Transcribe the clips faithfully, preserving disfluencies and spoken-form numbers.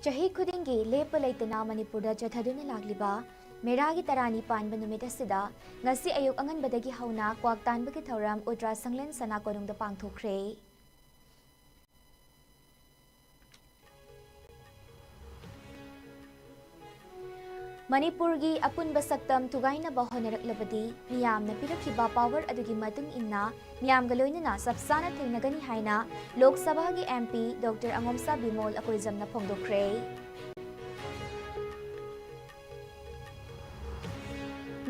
ꯆꯍꯤ ꯈꯨꯗꯤꯡꯒꯤ ꯂꯦꯞꯄ ꯂꯩꯇꯅ ꯃꯅꯤꯄꯨꯔꯗ ꯆꯠꯊꯗꯨꯅ ꯂꯥꯛꯂꯤꯕ ꯃꯦꯔꯥꯒꯤ ꯇꯔꯥꯅꯤ ꯄꯥꯟꯕ ꯅꯨꯃꯤꯠ ꯑꯁꯤꯗ ꯉꯁꯤ ꯑꯌꯨꯛ ꯑꯉꯟꯕꯗꯒꯤ ꯍꯧꯅ ꯀ꯭ꯋꯥꯛ ꯇꯥꯟꯕꯒꯤ ꯊꯧꯔꯝ ꯎꯇ꯭ꯔꯥ ꯁꯪꯂꯦꯟ ꯁꯅꯥ ꯀꯣꯅꯨꯡꯗ ꯄꯥꯡꯊꯣꯛꯈ꯭ꯔꯦ꯫ ꯃꯅꯤꯄꯨꯔꯒꯤ ꯑꯄꯨꯟꯕ ꯁꯛꯇꯝ ꯊꯨꯒꯥꯏꯅꯕ ꯍꯣꯠꯅꯔꯛꯂꯕꯗꯤ ꯃꯤꯌꯥꯝꯅ ꯄꯤꯔꯛꯈꯤꯕ power ꯑꯗꯨꯒꯤ ꯃꯇꯨꯡ ꯏꯟꯅ ꯃꯤꯌꯥꯝꯒ ꯂꯣꯏꯅꯅ ꯆꯞ ꯆꯥꯅ ꯊꯦꯡꯅꯒꯅꯤ ꯍꯥꯏꯅ ꯂꯣꯛ ꯁꯚꯥꯒꯤ MP ꯗꯣꯛꯇꯔ ꯑꯉꯣꯝꯁꯥ ꯕꯤꯃꯣꯜ ꯑꯀꯣꯏꯖꯝꯅ ꯐꯣꯡꯗꯣꯛꯈ꯭ꯔꯦ꯫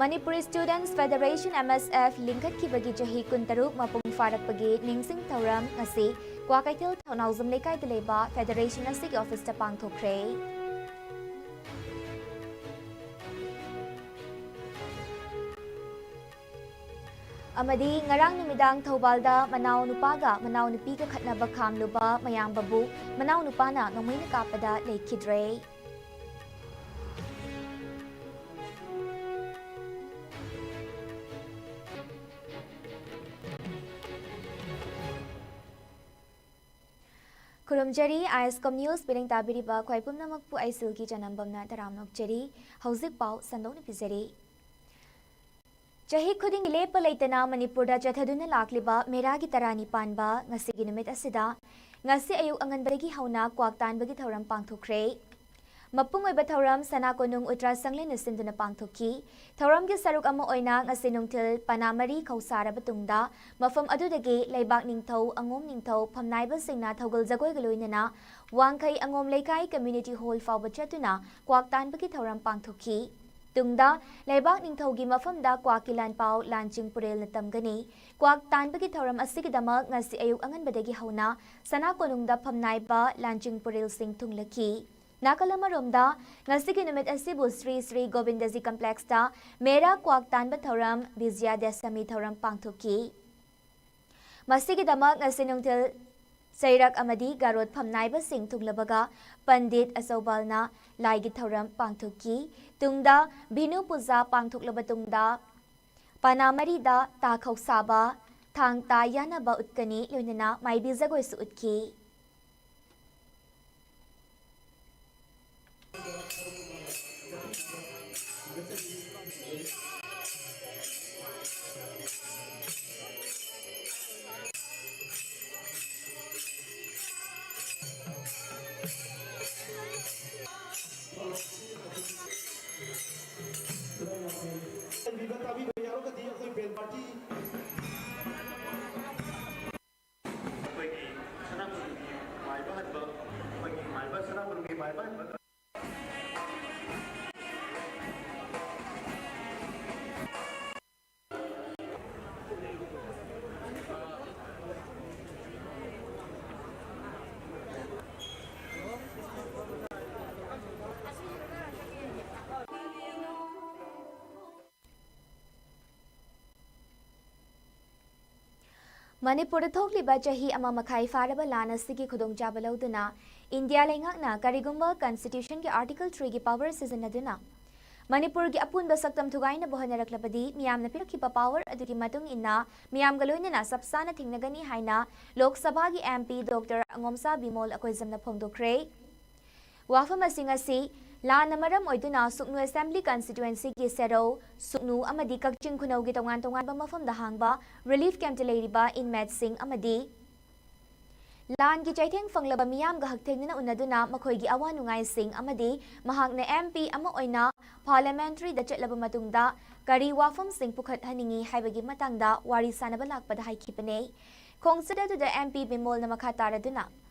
Manipur Students Federation, MSF, ꯂꯤꯡꯈꯠꯈꯤꯕꯒꯤ ꯆꯍꯤ ꯀꯨꯟꯇꯔꯨꯛ ꯃꯄꯨꯡ ꯐꯥꯔꯛꯄꯒꯤ ꯅꯤꯡꯁꯤꯡ ꯊꯧꯔꯝ ꯉꯁꯤ ꯀ꯭ꯋꯥꯀꯩꯊꯦꯜ ꯊꯧꯅꯥꯎꯖꯝ ꯂꯩꯀꯥꯏꯗ ꯂꯩꯕ federation ꯑꯁꯤꯒꯤ officeꯇ ꯄꯥꯡꯊꯣꯛꯈ꯭ꯔꯦ꯫ ꯑꯃꯗꯤ ꯉꯔꯥꯡ ꯅꯨꯃꯤꯗꯥꯡ ꯊꯧꯕꯥꯜꯗ ꯃꯅꯥꯎ ꯅꯨꯄꯥꯒ ꯃꯅꯥꯎ ꯅꯨꯄꯤꯒ ꯈꯠꯅꯕ ꯈꯥꯝꯂꯨꯕ ꯃꯌꯥꯝꯕꯕꯨ ꯃꯅꯥꯎ ꯅꯨꯄꯥꯅ ꯅꯣꯡꯃꯩꯅ ꯀꯥꯞꯄꯗ ꯂꯩꯈꯤꯗ꯭ꯔꯦ꯫ ꯈꯨꯔꯨꯝꯖꯔꯤ, ISCOM News ꯄꯤꯔꯤꯡ ꯇꯥꯕꯤꯔꯤꯕ ꯈ꯭ꯋꯥꯏ ꯄꯨꯝꯅꯃꯛꯄꯨ ꯑꯩ ꯁꯤꯜꯒꯤ ꯆꯅꯝꯕꯝꯅ ꯇꯔꯥꯝꯅ ꯑꯣꯛꯆꯔꯤ꯫ ꯍꯧꯖꯤꯛ ꯄꯥꯎ ꯁꯟꯗꯣꯛꯅ ꯄꯤꯖꯔꯤ꯫ ꯆꯍꯤ ꯈꯨꯗꯤꯡꯒꯤ ꯂꯦꯞꯄ ꯂꯩꯇꯅ ꯃꯅꯤꯄꯨꯔꯗ ꯆꯠꯊꯗꯨꯅ ꯂꯥꯛꯂꯤꯕ ꯃꯦꯔꯥꯒꯤ ꯇꯔꯥꯅꯤ ꯄꯥꯟꯕ ꯉꯁꯤꯒꯤ ꯅꯨꯃꯤꯠ ꯑꯁꯤꯗ ꯉꯁꯤ ꯑꯌꯨꯛ ꯑꯉꯟꯕꯗꯒꯤ ꯍꯧꯅ ꯀ꯭ꯋꯥꯛ ꯇꯥꯟꯕꯒꯤ ꯊꯧꯔꯝ ꯄꯥꯡꯊꯣꯛꯈ꯭ꯔꯦ꯫ ꯃꯄꯨꯡ ꯑꯣꯏꯕ ꯊꯧꯔꯝ ꯁꯅꯥ ꯀꯣꯅꯨꯡ ꯎꯇ꯭ꯔꯥ ꯁꯪꯂꯦꯟꯅ ꯁꯤꯟꯗꯨꯅ ꯄꯥꯡꯊꯣꯛꯈꯤ꯫ ꯊꯧꯔꯝꯒꯤ ꯁꯔꯨꯛ ꯑꯃ ꯑꯣꯏꯅ ꯉꯁꯤ ꯅꯨꯡꯊꯤꯜ ꯄꯅꯥ ꯃꯔꯤ ꯈꯧꯁꯥꯔꯕ ꯇꯨꯡꯗ ꯃꯐꯝ ꯑꯗꯨꯗꯒꯤ ꯂꯩꯕꯥꯛ ꯅꯤꯡꯊꯧ, ꯑꯉꯣꯝ ꯅꯤꯡꯊꯧ, ꯐꯝꯅꯥꯏꯕꯁꯤꯡꯅ ꯊꯧꯒꯜ ꯖꯒꯣꯏꯒ ꯂꯣꯏꯅꯅ ꯋꯥꯡꯈꯩ ꯑꯉꯣꯝ ꯂꯩꯀꯥꯏ community hall ꯐꯥꯎꯕ ꯆꯠꯇꯨꯅ ꯀ꯭ꯋꯥꯛ ꯇꯥꯟꯕꯒꯤ ꯊꯧꯔꯝ ꯄꯥꯡꯊꯣꯛꯈꯤ꯫ ꯇꯨꯡꯗ ꯂꯩꯕꯥꯛ ꯅꯤꯡꯊꯧꯒꯤ ꯃꯐꯝꯗ ꯀ꯭ꯋꯥꯛꯀꯤ ꯂꯥꯟꯄꯥꯎ ꯂꯥꯟꯆꯤꯡ ꯄꯨꯔꯦꯜꯅ ꯇꯝꯒꯅꯤ꯫ ꯀ꯭ꯋꯥꯛ ꯇꯥꯟꯕꯒꯤ ꯊꯧꯔꯝ ꯑꯁꯤꯒꯤꯗꯃꯛ ꯉꯁꯤ ꯑꯌꯨꯛ ꯑꯉꯟꯕꯗꯒꯤ ꯍꯧꯅ ꯁꯅꯥ ꯀꯣꯅꯨꯡꯗ ꯐꯝꯅꯥꯏꯕ ꯂꯥꯟꯆꯤꯡ ꯄꯨꯔꯦꯜꯁꯤꯡ ꯊꯨꯡꯂꯈꯤ꯫ ꯅꯥꯀꯜ ꯑꯃꯔꯣꯝꯗ, ꯉꯁꯤꯒꯤ ꯅꯨꯃꯤꯠ ꯑꯁꯤꯕꯨ ꯁ꯭ꯔꯤ ꯁ꯭ꯔꯤ ꯒꯣꯕꯤꯟꯗꯖꯤ complexꯇ ꯃꯦꯔꯥ ꯀ꯭ꯋꯥꯛ ꯇꯥꯟꯕ ꯊꯧꯔꯝ, ꯕꯤꯖꯌꯥ ꯗꯁꯃꯤ ꯊꯧꯔꯝ ꯄꯥꯡꯊꯣꯛꯈꯤ꯫ ꯃꯁꯤꯒꯤꯗꯃꯛ ꯉꯁꯤ ꯅꯨꯡꯊꯤꯜ ꯆꯩꯔꯛ ꯑꯃꯗꯤ ꯒꯥꯔꯣꯠ ꯐꯝꯅꯥꯏꯕꯁꯤꯡ ꯊꯨꯡꯂꯕꯒ ꯄꯟꯗꯤꯠ ꯑꯆꯧꯕꯥꯜꯅ ꯂꯥꯏꯒꯤ ꯊꯧꯔꯝ ꯄꯥꯡꯊꯣꯛꯈꯤ꯫ ꯇꯨꯡꯗ ꯚꯤꯅꯨ ꯄꯨꯖꯥ ꯄꯥꯡꯊꯣꯛꯂꯕ ꯇꯨꯡꯗ ꯄꯅꯥ ꯃꯔꯤꯗ ꯇꯥ ꯈꯧꯁꯥꯕ, ꯊꯥꯡ ꯇꯥ ꯌꯥꯟꯅꯕ ꯎꯠꯀꯅꯤ, ꯂꯣꯏꯅꯅ ꯃꯥꯏꯕꯤ ꯖꯒꯣꯏꯁꯨ ꯎꯠꯈꯤ꯫ ꯆꯟꯕꯤꯕ ꯇꯥꯕꯤꯕ ꯌꯥꯎꯔꯒꯗꯤ ꯑꯩꯈꯣꯏ ꯕꯦꯟ ꯄꯥꯔꯇꯤ ꯑꯩꯈꯣꯏꯒꯤ ꯁꯅꯥꯃꯍꯤꯒꯤ ꯃꯥꯏꯕ ꯍꯟꯕ, ꯑꯩꯈꯣꯏꯒꯤ ꯃꯥꯏꯕ, ꯁꯅꯥꯃꯍꯤꯒꯤ ꯃꯥꯏꯕ ꯍꯟꯕ꯫ ꯃꯅꯤꯄꯨꯔꯗ ꯊꯣꯛꯂꯤꯕ ꯆꯍꯤ ꯑꯃ ꯃꯈꯥꯏ ꯐꯥꯔꯕ ꯂꯥꯟ ꯑꯁꯤꯒꯤ ꯈꯨꯗꯣꯡꯆꯥꯕ ꯂꯧꯗꯨꯅ ꯏꯟꯗꯤꯌꯥ ꯂꯩꯉꯥꯛꯅ ꯀꯔꯤꯒꯨꯝꯕ Constitution ꯒꯤ Article three ꯒꯤ power ꯁꯤꯖꯤꯟꯅꯗꯨꯅ ꯃꯅꯤꯄꯨꯔꯒꯤ ꯑꯄꯨꯟꯕ ꯁꯛꯇꯝ ꯊꯨꯒꯥꯏꯅꯕ ꯍꯣꯠꯅꯔꯛꯂꯕꯗꯤ ꯃꯤꯌꯥꯝꯅ ꯄꯤꯔꯛꯈꯤꯕ power ꯑꯗꯨꯒꯤ ꯃꯇꯨꯡ ꯏꯟꯅ ꯃꯤꯌꯥꯝꯒ ꯂꯣꯏꯅꯅ ꯆꯞ ꯆꯥꯅ ꯊꯦꯡꯅꯒꯅꯤ ꯍꯥꯏꯅ ꯂꯣꯛ ꯁꯚꯥꯒꯤ MP Doctor ꯑꯉꯣꯝꯆꯥ ꯕꯤꯃꯣꯜ ꯑꯀꯣꯏꯖꯝꯅ ꯐꯣꯡꯗꯣꯛꯈ꯭ꯔꯦ꯫ ꯋꯥꯐꯝꯁꯤꯡ ꯑꯁꯤ ꯂꯥꯟꯅ ꯃꯔꯝ ꯑꯣꯏꯗꯨꯅ ꯁꯨꯛꯅꯨ Assembly Constituency ꯒꯤ ꯁꯦꯔꯧ, ꯁꯨꯛꯅꯨ ꯑꯃꯗꯤ ꯀꯛꯆꯤꯡ ꯈꯨꯅꯧꯒꯤ ꯇꯣꯉꯥꯟ ꯇꯣꯉꯥꯟꯕ ꯃꯐꯝꯗ ꯍꯥꯡꯕ relief camp ꯇ ꯂꯩꯔꯤꯕ inmate ꯁꯤꯡ ꯑꯃꯗꯤ ꯂꯥꯟꯒꯤ ꯆꯩꯊꯦꯡ ꯐꯪꯂꯕ ꯃꯤꯌꯥꯝꯒ ꯍꯛꯊꯦꯡꯅꯅ ꯎꯅꯗꯨꯅ ꯃꯈꯣꯏꯒꯤ ꯑꯋꯥ ꯅꯨꯡꯉꯥꯏꯁꯤꯡ ꯑꯃꯗꯤ ꯃꯍꯥꯛꯅ MP ꯑꯃ ꯑꯣꯏꯅ Parliamentary ꯗ ꯆꯠꯂꯕ ꯃꯇꯨꯡꯗ ꯀꯔꯤ ꯋꯥꯐꯝꯁꯤꯡ ꯄꯨꯈꯠꯍꯟꯅꯤꯡꯏ ꯍꯥꯏꯕꯒꯤ ꯃꯇꯥꯡꯗ ꯋꯥꯔꯤ ꯁꯥꯅꯕ ꯂꯥꯛꯄꯗ ꯍꯥꯏꯈꯤꯕꯅꯤ꯫ ꯈꯣꯡꯆꯠ ꯑꯗꯨꯗ MP ꯕꯤꯃꯣꯜꯅ ꯃꯈꯥ ꯇꯥꯔꯗꯨꯅ,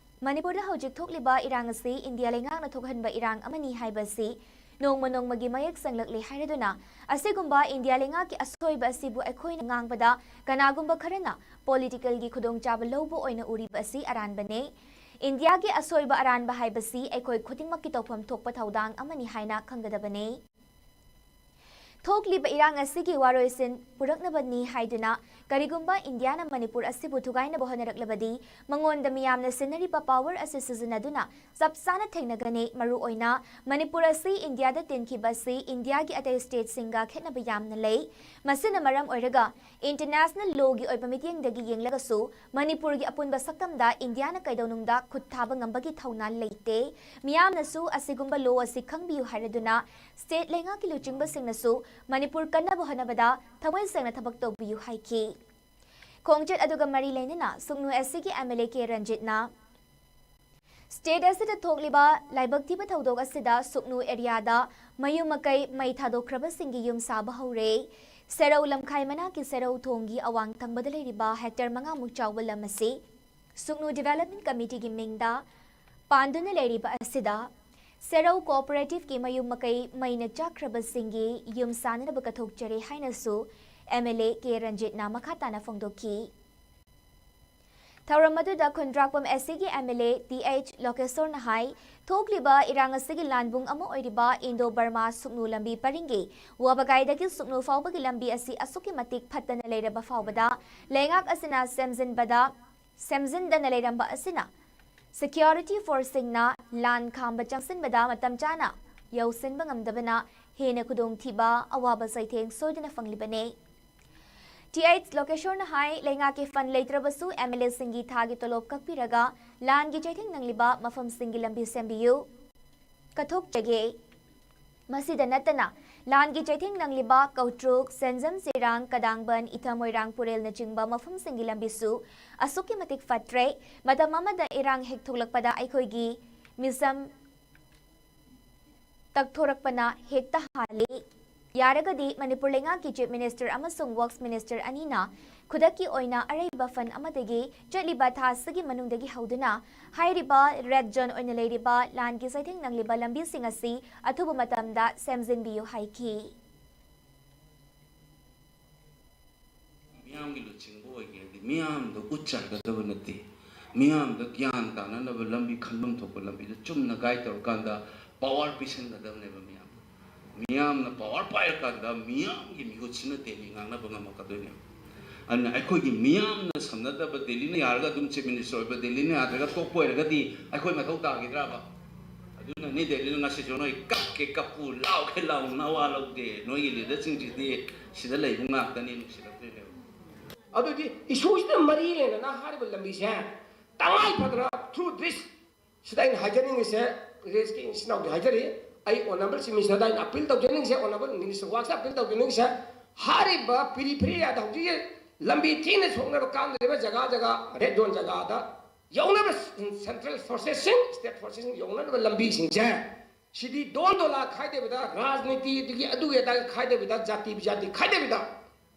ꯃꯅꯤꯄꯨꯔꯗ ꯍꯧꯖꯤꯛ ꯊꯣꯛꯂꯤꯕ ꯏꯔꯥꯡ ꯑꯁꯤ ꯏꯟꯗꯤꯌꯥ ꯂꯩꯉꯥꯛꯅ ꯊꯣꯛꯍꯟꯕ ꯏꯔꯥꯡ ꯑꯃꯅꯤ ꯍꯥꯏꯕ ꯑꯁꯤ ꯅꯣꯡꯃ ꯅꯣꯡꯃꯒꯤ ꯃꯌꯦꯛ ꯁꯦꯡꯂꯛꯂꯦ ꯍꯥꯏꯔꯗꯨꯅ, ꯑꯁꯤꯒꯨꯝꯕ ꯏꯟꯗꯤꯌꯥ ꯂꯩꯉꯥꯛꯀꯤ ꯑꯁꯣꯏꯕ ꯑꯁꯤꯕꯨ ꯑꯩꯈꯣꯏꯅ ꯉꯥꯡꯕꯗ ꯀꯅꯥꯒꯨꯝꯕ ꯈꯔꯅ political ꯒꯤ ꯈꯨꯗꯣꯡꯆꯥꯕ ꯂꯧꯕ ꯑꯣꯏꯅ ꯎꯔꯤꯕ ꯑꯁꯤ ꯑꯔꯥꯟꯕꯅꯦ꯫ ꯏꯟꯗꯤꯌꯥꯒꯤ ꯑꯁꯣꯏꯕ ꯑꯔꯥꯟꯕ ꯍꯥꯏꯕꯁꯤ ꯑꯩꯈꯣꯏ ꯈꯨꯗꯤꯡꯃꯛꯀꯤ ꯇꯧꯐꯝ ꯊꯣꯛꯄ ꯊꯧꯗꯥꯡ ꯑꯃꯅꯤ ꯍꯥꯏꯅ ꯈꯪꯒꯗꯕꯅꯦ꯫ ꯊꯣꯛꯂꯤꯕ ꯏꯔꯥꯡ ꯑꯁꯤꯒꯤ ꯋꯥꯔꯣꯏꯁꯤꯟ ꯄꯨꯔꯛꯅꯕꯅꯤ ꯍꯥꯏꯗꯨꯅ, ꯀꯔꯤꯒꯨꯝꯕ ꯏꯟꯗꯤꯌꯥꯅ ꯃꯅꯤꯄꯨꯔ ꯑꯁꯤꯕꯨ ꯊꯨꯒꯥꯏꯅꯕ ꯍꯣꯠꯅꯔꯛꯂꯕꯗꯤ, ꯃꯉꯣꯟꯗ ꯃꯤꯌꯥꯝꯅ ꯁꯤꯟꯅꯔꯤꯕ power ꯑꯁꯤ ꯁꯤꯖꯤꯟꯅꯗꯨꯅ ꯆꯞ ꯆꯥꯅ ꯊꯦꯡꯅꯒꯅꯤ꯫ ꯃꯔꯨꯑꯣꯏꯅ ꯃꯅꯤꯄꯨꯔ ꯑꯁꯤ ꯏꯟꯗꯤꯌꯥꯗ ꯇꯤꯟꯈꯤꯕ ꯑꯁꯤ ꯏꯟꯗꯤꯌꯥꯒꯤ ꯑꯇꯩ state ꯁꯤꯡꯒ ꯈꯦꯠꯅꯕ ꯌꯥꯝꯅ ꯂꯩ꯫ ꯃꯁꯤꯅ ꯃꯔꯝ ꯑꯣꯏꯔꯒ international lawꯒꯤ ꯑꯣꯏꯕ ꯃꯤꯠꯌꯦꯡꯗꯒꯤ ꯌꯦꯡꯂꯒꯁꯨ ꯃꯅꯤꯄꯨꯔꯒꯤ ꯑꯄꯨꯟꯕ ꯁꯛꯇꯝꯗ ꯏꯟꯗꯤꯌꯥꯅ ꯀꯩꯗꯧꯅꯨꯡꯗ ꯈꯨꯠ ꯊꯥꯕ ꯉꯝꯕꯒꯤ ꯊꯧꯅꯥ ꯂꯩꯇꯦ꯫ ꯃꯤꯌꯥꯝꯅꯁꯨ ꯑꯁꯤꯒꯨꯝꯕ law ꯑꯁꯤ ꯈꯪꯕꯤꯌꯨ ꯍꯥꯏꯔꯗꯨꯅ state ꯂꯩꯉꯥꯛꯀꯤ ꯂꯨꯆꯤꯡꯕꯁꯤꯡꯅꯁꯨ ꯃꯅꯤꯄꯨꯔ ꯀꯟꯅꯕ ꯍꯣꯠꯅꯕꯗ ꯊꯃꯣꯏ ꯁꯦꯡꯅ ꯊꯕꯛ ꯇꯧꯕꯤꯌꯨ ꯍꯥꯏꯈꯤ꯫ ꯈꯣꯡꯆꯠ ꯑꯗꯨꯒ ꯃꯔꯤ ꯂꯩꯅꯅ ꯁꯨꯛꯅꯨ SCꯒꯤ MLA ꯀꯦ ꯔꯟꯖꯤꯠꯅ state ꯑꯁꯤꯗ ꯊꯣꯛꯂꯤꯕ ꯂꯥꯏꯕꯛ ꯊꯤꯕ ꯊꯧꯗꯣꯛ ꯑꯁꯤꯗ ꯁꯨꯛꯅꯨ areaꯗ ꯃꯌꯨꯝ ꯃꯀꯩ ꯃꯩ ꯊꯥꯗꯣꯛꯈ꯭ꯔꯕꯁꯤꯡꯒꯤ ꯌꯨꯝ ꯁꯥꯕ ꯍꯧꯔꯦ꯫ ꯁꯦꯔꯧ ꯂꯝꯈꯥꯏ ꯃꯅꯥꯛꯀꯤ ꯁꯦꯔꯧ ꯊꯣꯡꯒꯤ ꯑꯋꯥꯡ ꯊꯪꯕꯗ ꯂꯩꯔꯤꯕ hectare ꯃꯉꯥꯃꯨꯛ ꯆꯥꯎꯕ ꯂꯝ ꯑꯁꯤ ꯁꯨꯛꯅꯨ Development Committeeꯒꯤ ꯃꯤꯡꯗ ꯄꯥꯟꯗꯨꯅ ꯂꯩꯔꯤꯕ ꯑꯁꯤꯗ ꯁꯦꯔꯧ cooperativeꯀꯤ ꯃꯌꯨꯝ ꯃꯀꯩ ꯃꯩꯅ ꯆꯥꯛꯈ꯭ꯔꯕꯁꯤꯡꯒꯤ ꯌꯨꯝ ꯁꯥꯅꯅꯕ ꯀꯠꯊꯣꯛꯆꯔꯦ ꯍꯥꯏꯅꯁꯨ MLA ꯀꯦ ꯔꯟꯖꯤꯠꯅ ꯃꯈꯥ ꯇꯥꯅ ꯐꯣꯡꯗꯣꯛꯈꯤ꯫ ꯊꯧꯔꯝ ꯑꯗꯨꯗ ꯈꯨꯟꯗ꯭ꯔꯥꯛꯄꯝ SCꯒꯤ MLA ꯇꯤ ꯑꯩꯆ ꯂꯣꯀꯦꯁꯣꯔꯅ ꯍꯥꯏ, ꯊꯣꯛꯂꯤꯕ ꯏꯔꯥꯡ ꯑꯁꯤꯒꯤ ꯂꯥꯟꯕꯨꯡ ꯑꯃ ꯑꯣꯏꯔꯤꯕ ꯏꯟꯗꯣ ꯕꯔꯃꯥ ꯁꯨꯛꯅꯨ ꯂꯝꯕꯤ ꯄꯔꯤꯡꯒꯤ ꯋꯥꯕꯒꯥꯏꯗꯒꯤ ꯁꯨꯛꯅꯨ ꯐꯥꯎꯕꯒꯤ ꯂꯝꯕꯤ ꯑꯁꯤ ꯑꯁꯨꯛꯀꯤ ꯃꯇꯤꯛ ꯐꯠꯇꯅ ꯂꯩꯔꯕ ꯐꯥꯎꯕꯗ ꯂꯩꯉꯥꯛ ꯑꯁꯤꯅ ꯁꯦꯝꯖꯤꯟꯕꯗ ꯁꯦꯝꯖꯤꯟꯗꯅ ꯂꯩꯔꯝꯕ ꯑꯁꯤꯅ security forceꯁꯤꯡꯅ ꯂꯥꯟ ꯈꯥꯝꯕ ꯆꯪꯁꯤꯟꯕꯗ ꯃꯇꯝ ꯆꯥꯅ ꯌꯧꯁꯤꯟꯕ ꯉꯝꯗꯕꯅ ꯍꯦꯟꯅ ꯈꯨꯗꯣꯡꯊꯤꯕ, ꯑꯋꯥꯕ ꯆꯩꯊꯦꯡ ꯁꯣꯏꯗꯅ ꯐꯪꯂꯤꯕꯅꯤ꯫ ꯇꯤ ꯑꯩꯆ ꯂꯣꯀꯦꯁꯣꯔꯅ ꯍꯥꯏ, ꯂꯩꯉꯥꯛꯀꯤ fund ꯂꯩꯇ꯭ꯔꯕꯁꯨ MLAꯁꯤꯡꯒꯤ ꯊꯥꯒꯤ ꯇꯣꯂꯣꯞ ꯀꯛꯄꯤꯔꯒ ꯂꯥꯟꯒꯤ ꯆꯩꯊꯦꯡ ꯅꯪꯂꯤꯕ ꯃꯐꯝꯁꯤꯡꯒꯤ ꯂꯝꯕꯤ ꯁꯦꯝꯕꯤꯌꯨ, ꯀꯠꯊꯣꯛꯆꯒꯦ꯫ ꯃꯁꯤꯗ ꯅꯠꯇꯅ ꯂꯥꯟꯒꯤ ꯆꯩꯊꯦꯡ ꯅꯪꯂꯤꯕ ꯀꯧꯇ꯭ꯔꯨꯛ, ꯁꯦꯟꯖꯝ ꯆꯦꯔꯥꯡ, ꯀꯗꯥꯡꯕꯟ, ꯏꯊꯝ ꯃꯣꯏꯔꯥꯡ ꯄꯨꯔꯦꯜꯅꯆꯤꯡꯕ ꯃꯐꯝꯁꯤꯡꯒꯤ ꯂꯝꯕꯤꯁꯨ ꯑꯁꯨꯛꯀꯤ ꯃꯇꯤꯛ ꯐꯠꯇ꯭ꯔꯦ꯫ ꯃꯇꯝ ꯑꯃꯗ ꯏꯔꯥꯡ ꯍꯦꯛ ꯊꯣꯛꯂꯛꯄꯗ ꯑꯩꯈꯣꯏꯒꯤ ꯃꯤꯁꯝ ꯇꯛꯊꯣꯔꯛꯄꯅ ꯍꯦꯛꯇ ꯍꯥꯜꯂꯤ꯫ ꯌꯥꯔꯒꯗꯤ ꯃꯅꯤꯄꯨꯔ ꯂꯩꯉꯥꯛꯀꯤ Chief Minister ꯑꯃꯁꯨꯡ Works Minister ꯑꯅꯤꯅ ꯈꯨꯗꯛꯀꯤ ꯑꯣꯏꯅ ꯑꯔꯩꯕ fund ꯑꯃꯗꯒꯤ ꯆꯠꯂꯤꯕ ꯊꯥ ꯑꯁꯤꯒꯤ ꯃꯅꯨꯡꯗꯒꯤ ꯍꯧꯗꯨꯅ ꯍꯥꯏꯔꯤꯕ red zone ꯑꯣꯏꯅ ꯂꯩꯔꯤꯕ ꯂꯥꯟꯒꯤ ꯆꯩꯊꯦꯡ ꯅꯪꯂꯤꯕ ꯂꯝꯕꯤꯁꯤꯡ ꯑꯁꯤ ꯑꯊꯨꯕ ꯃꯇꯝꯗ ꯁꯦꯝꯖꯤꯟꯕꯤꯌꯨ ꯍꯥꯏꯈꯤ꯫ ꯃꯤꯌꯥꯝꯒꯤ ꯂꯨꯆꯤꯡꯕ ꯑꯣꯏꯒꯦ ꯍꯥꯏꯗꯤ ꯃꯤꯌꯥꯝꯗ ꯎꯠꯆꯒꯗꯕ ꯅꯠꯇꯦ, ꯃꯤꯌꯥꯝꯗ ꯒ꯭ꯌꯥꯟ ꯇꯥꯅꯅꯕ ꯂꯝꯕꯤ, ꯈꯟꯐꯝ ꯊꯣꯛꯄ ꯂꯝꯕꯤꯗ ꯆꯨꯝꯅ guide ꯇꯧꯔꯀꯥꯟꯗ power ꯄꯤꯁꯤꯟꯒꯗꯕꯅꯦꯕ ꯃꯤꯌꯥꯝꯗ꯫ ꯃꯤꯌꯥꯝꯅ power ꯄꯥꯏꯔꯀꯥꯟꯗ ꯃꯤꯌꯥꯝꯒꯤ ꯃꯤꯍꯨꯠꯁꯤꯅ ꯗꯦꯜꯂꯤ ꯉꯥꯡꯅꯕ ꯉꯝꯃꯛꯀꯗꯣꯏꯅꯦꯕ꯫ ꯑꯗꯨꯅ ꯑꯩꯈꯣꯏꯒꯤ ꯃꯤꯌꯥꯝꯅ ꯁꯝꯅꯗꯕ, ꯗꯦꯜꯂꯤꯅ ꯌꯥꯔꯒ ꯑꯗꯨꯝ Chief Minister ꯑꯣꯏꯕ, ꯗꯦꯜꯂꯤꯅ ꯌꯥꯗ꯭ꯔꯒ ꯇꯣꯛꯄ ꯑꯣꯏꯔꯒꯗꯤ ꯑꯩꯈꯣꯏ ꯃꯊꯧ ꯇꯥꯈꯤꯗ꯭ꯔꯕ? ꯑꯗꯨꯅꯅꯤ ꯗꯦꯜꯂꯤꯗ ꯉꯁꯤꯁꯨ ꯅꯣꯏ ꯀꯞꯀꯦ ꯀꯞꯄꯨ, ꯂꯥꯎꯒꯦ ꯂꯥꯎ, ꯅꯋꯥ ꯂꯧꯗꯦ꯫ ꯅꯣꯏꯒꯤ ꯂꯤꯗꯔꯁꯤꯡꯁꯤꯗꯤ ꯁꯤꯗ ꯂꯩꯕ ꯉꯥꯛꯇꯅꯤ, ꯅꯨꯡꯁꯤꯔꯛꯇꯣꯏꯅꯦꯕ꯫ ꯑꯗꯨꯗꯤ ꯏꯁꯨꯁꯤꯗ ꯃꯔꯤ ꯂꯩꯅꯅ ꯍꯥꯏꯔꯤꯕ ꯂꯝꯕꯤꯁꯦ ꯇꯉꯥꯏ ꯐꯗꯅ through this ꯁꯤꯗ ꯑꯩꯅ ꯍꯥꯏꯖꯅꯤꯡꯉꯤꯁꯦ, ꯄ꯭ꯔꯦꯁꯀꯤ ꯏꯆꯤꯟ ꯏꯅꯥꯎꯒꯤ ꯍꯥꯏꯖꯔꯤ, ꯑꯩ ꯑꯣꯅꯔꯦꯕꯜ ꯆꯤꯐ ꯃꯤꯅꯤꯁꯇꯔꯗ ꯑꯩꯅ ꯑꯄꯤꯜ ꯇꯧꯖꯅꯤꯡꯉꯤꯁꯦ, ꯑꯣꯅꯔꯦꯕꯜ ꯃꯤꯅꯤꯁꯇꯔ ꯋꯥꯛꯁꯇ ꯑꯄꯤꯜ ꯇꯧꯖꯅꯤꯡꯉꯤꯁꯦ, ꯍꯥꯏꯔꯤꯕ ꯄꯤꯔꯤꯐꯦꯔꯤꯌꯥꯗ ꯍꯧꯖꯤꯛ ꯂꯝꯕꯤ ꯊꯤꯅ ꯁꯣꯛꯅꯕ ꯀꯥꯟꯅꯗ꯭ꯔꯤꯕ ꯖꯒꯥ ꯖꯒꯥ, ꯔꯦꯗ ꯖꯣꯟ ꯖꯒꯥꯗ ꯌꯧꯅꯕ ꯁꯦꯟꯇ꯭ꯔꯦꯜ ꯐꯣꯔꯁꯦꯁꯁꯤꯡ, ꯁ꯭ꯇꯦꯠ ꯐꯣꯔꯁꯦꯁꯁꯤꯡ ꯌꯧꯅꯅꯕ ꯂꯝꯕꯤꯁꯤꯡꯁꯦ, ꯁꯤꯗꯤ ꯗꯣꯟ ꯗꯣꯂꯥ ꯈꯥꯏꯗꯕꯤꯗ, ꯔꯥꯖꯅꯤꯇꯤ ꯑꯗꯒꯤ ꯑꯗꯨꯒꯤ ꯑꯗꯥꯒꯤ ꯈꯥꯏꯗꯕꯤꯗ, ꯖꯥꯇꯤ ꯕꯤꯖꯥꯇꯤ ꯈꯥꯏꯗꯕꯤꯗ,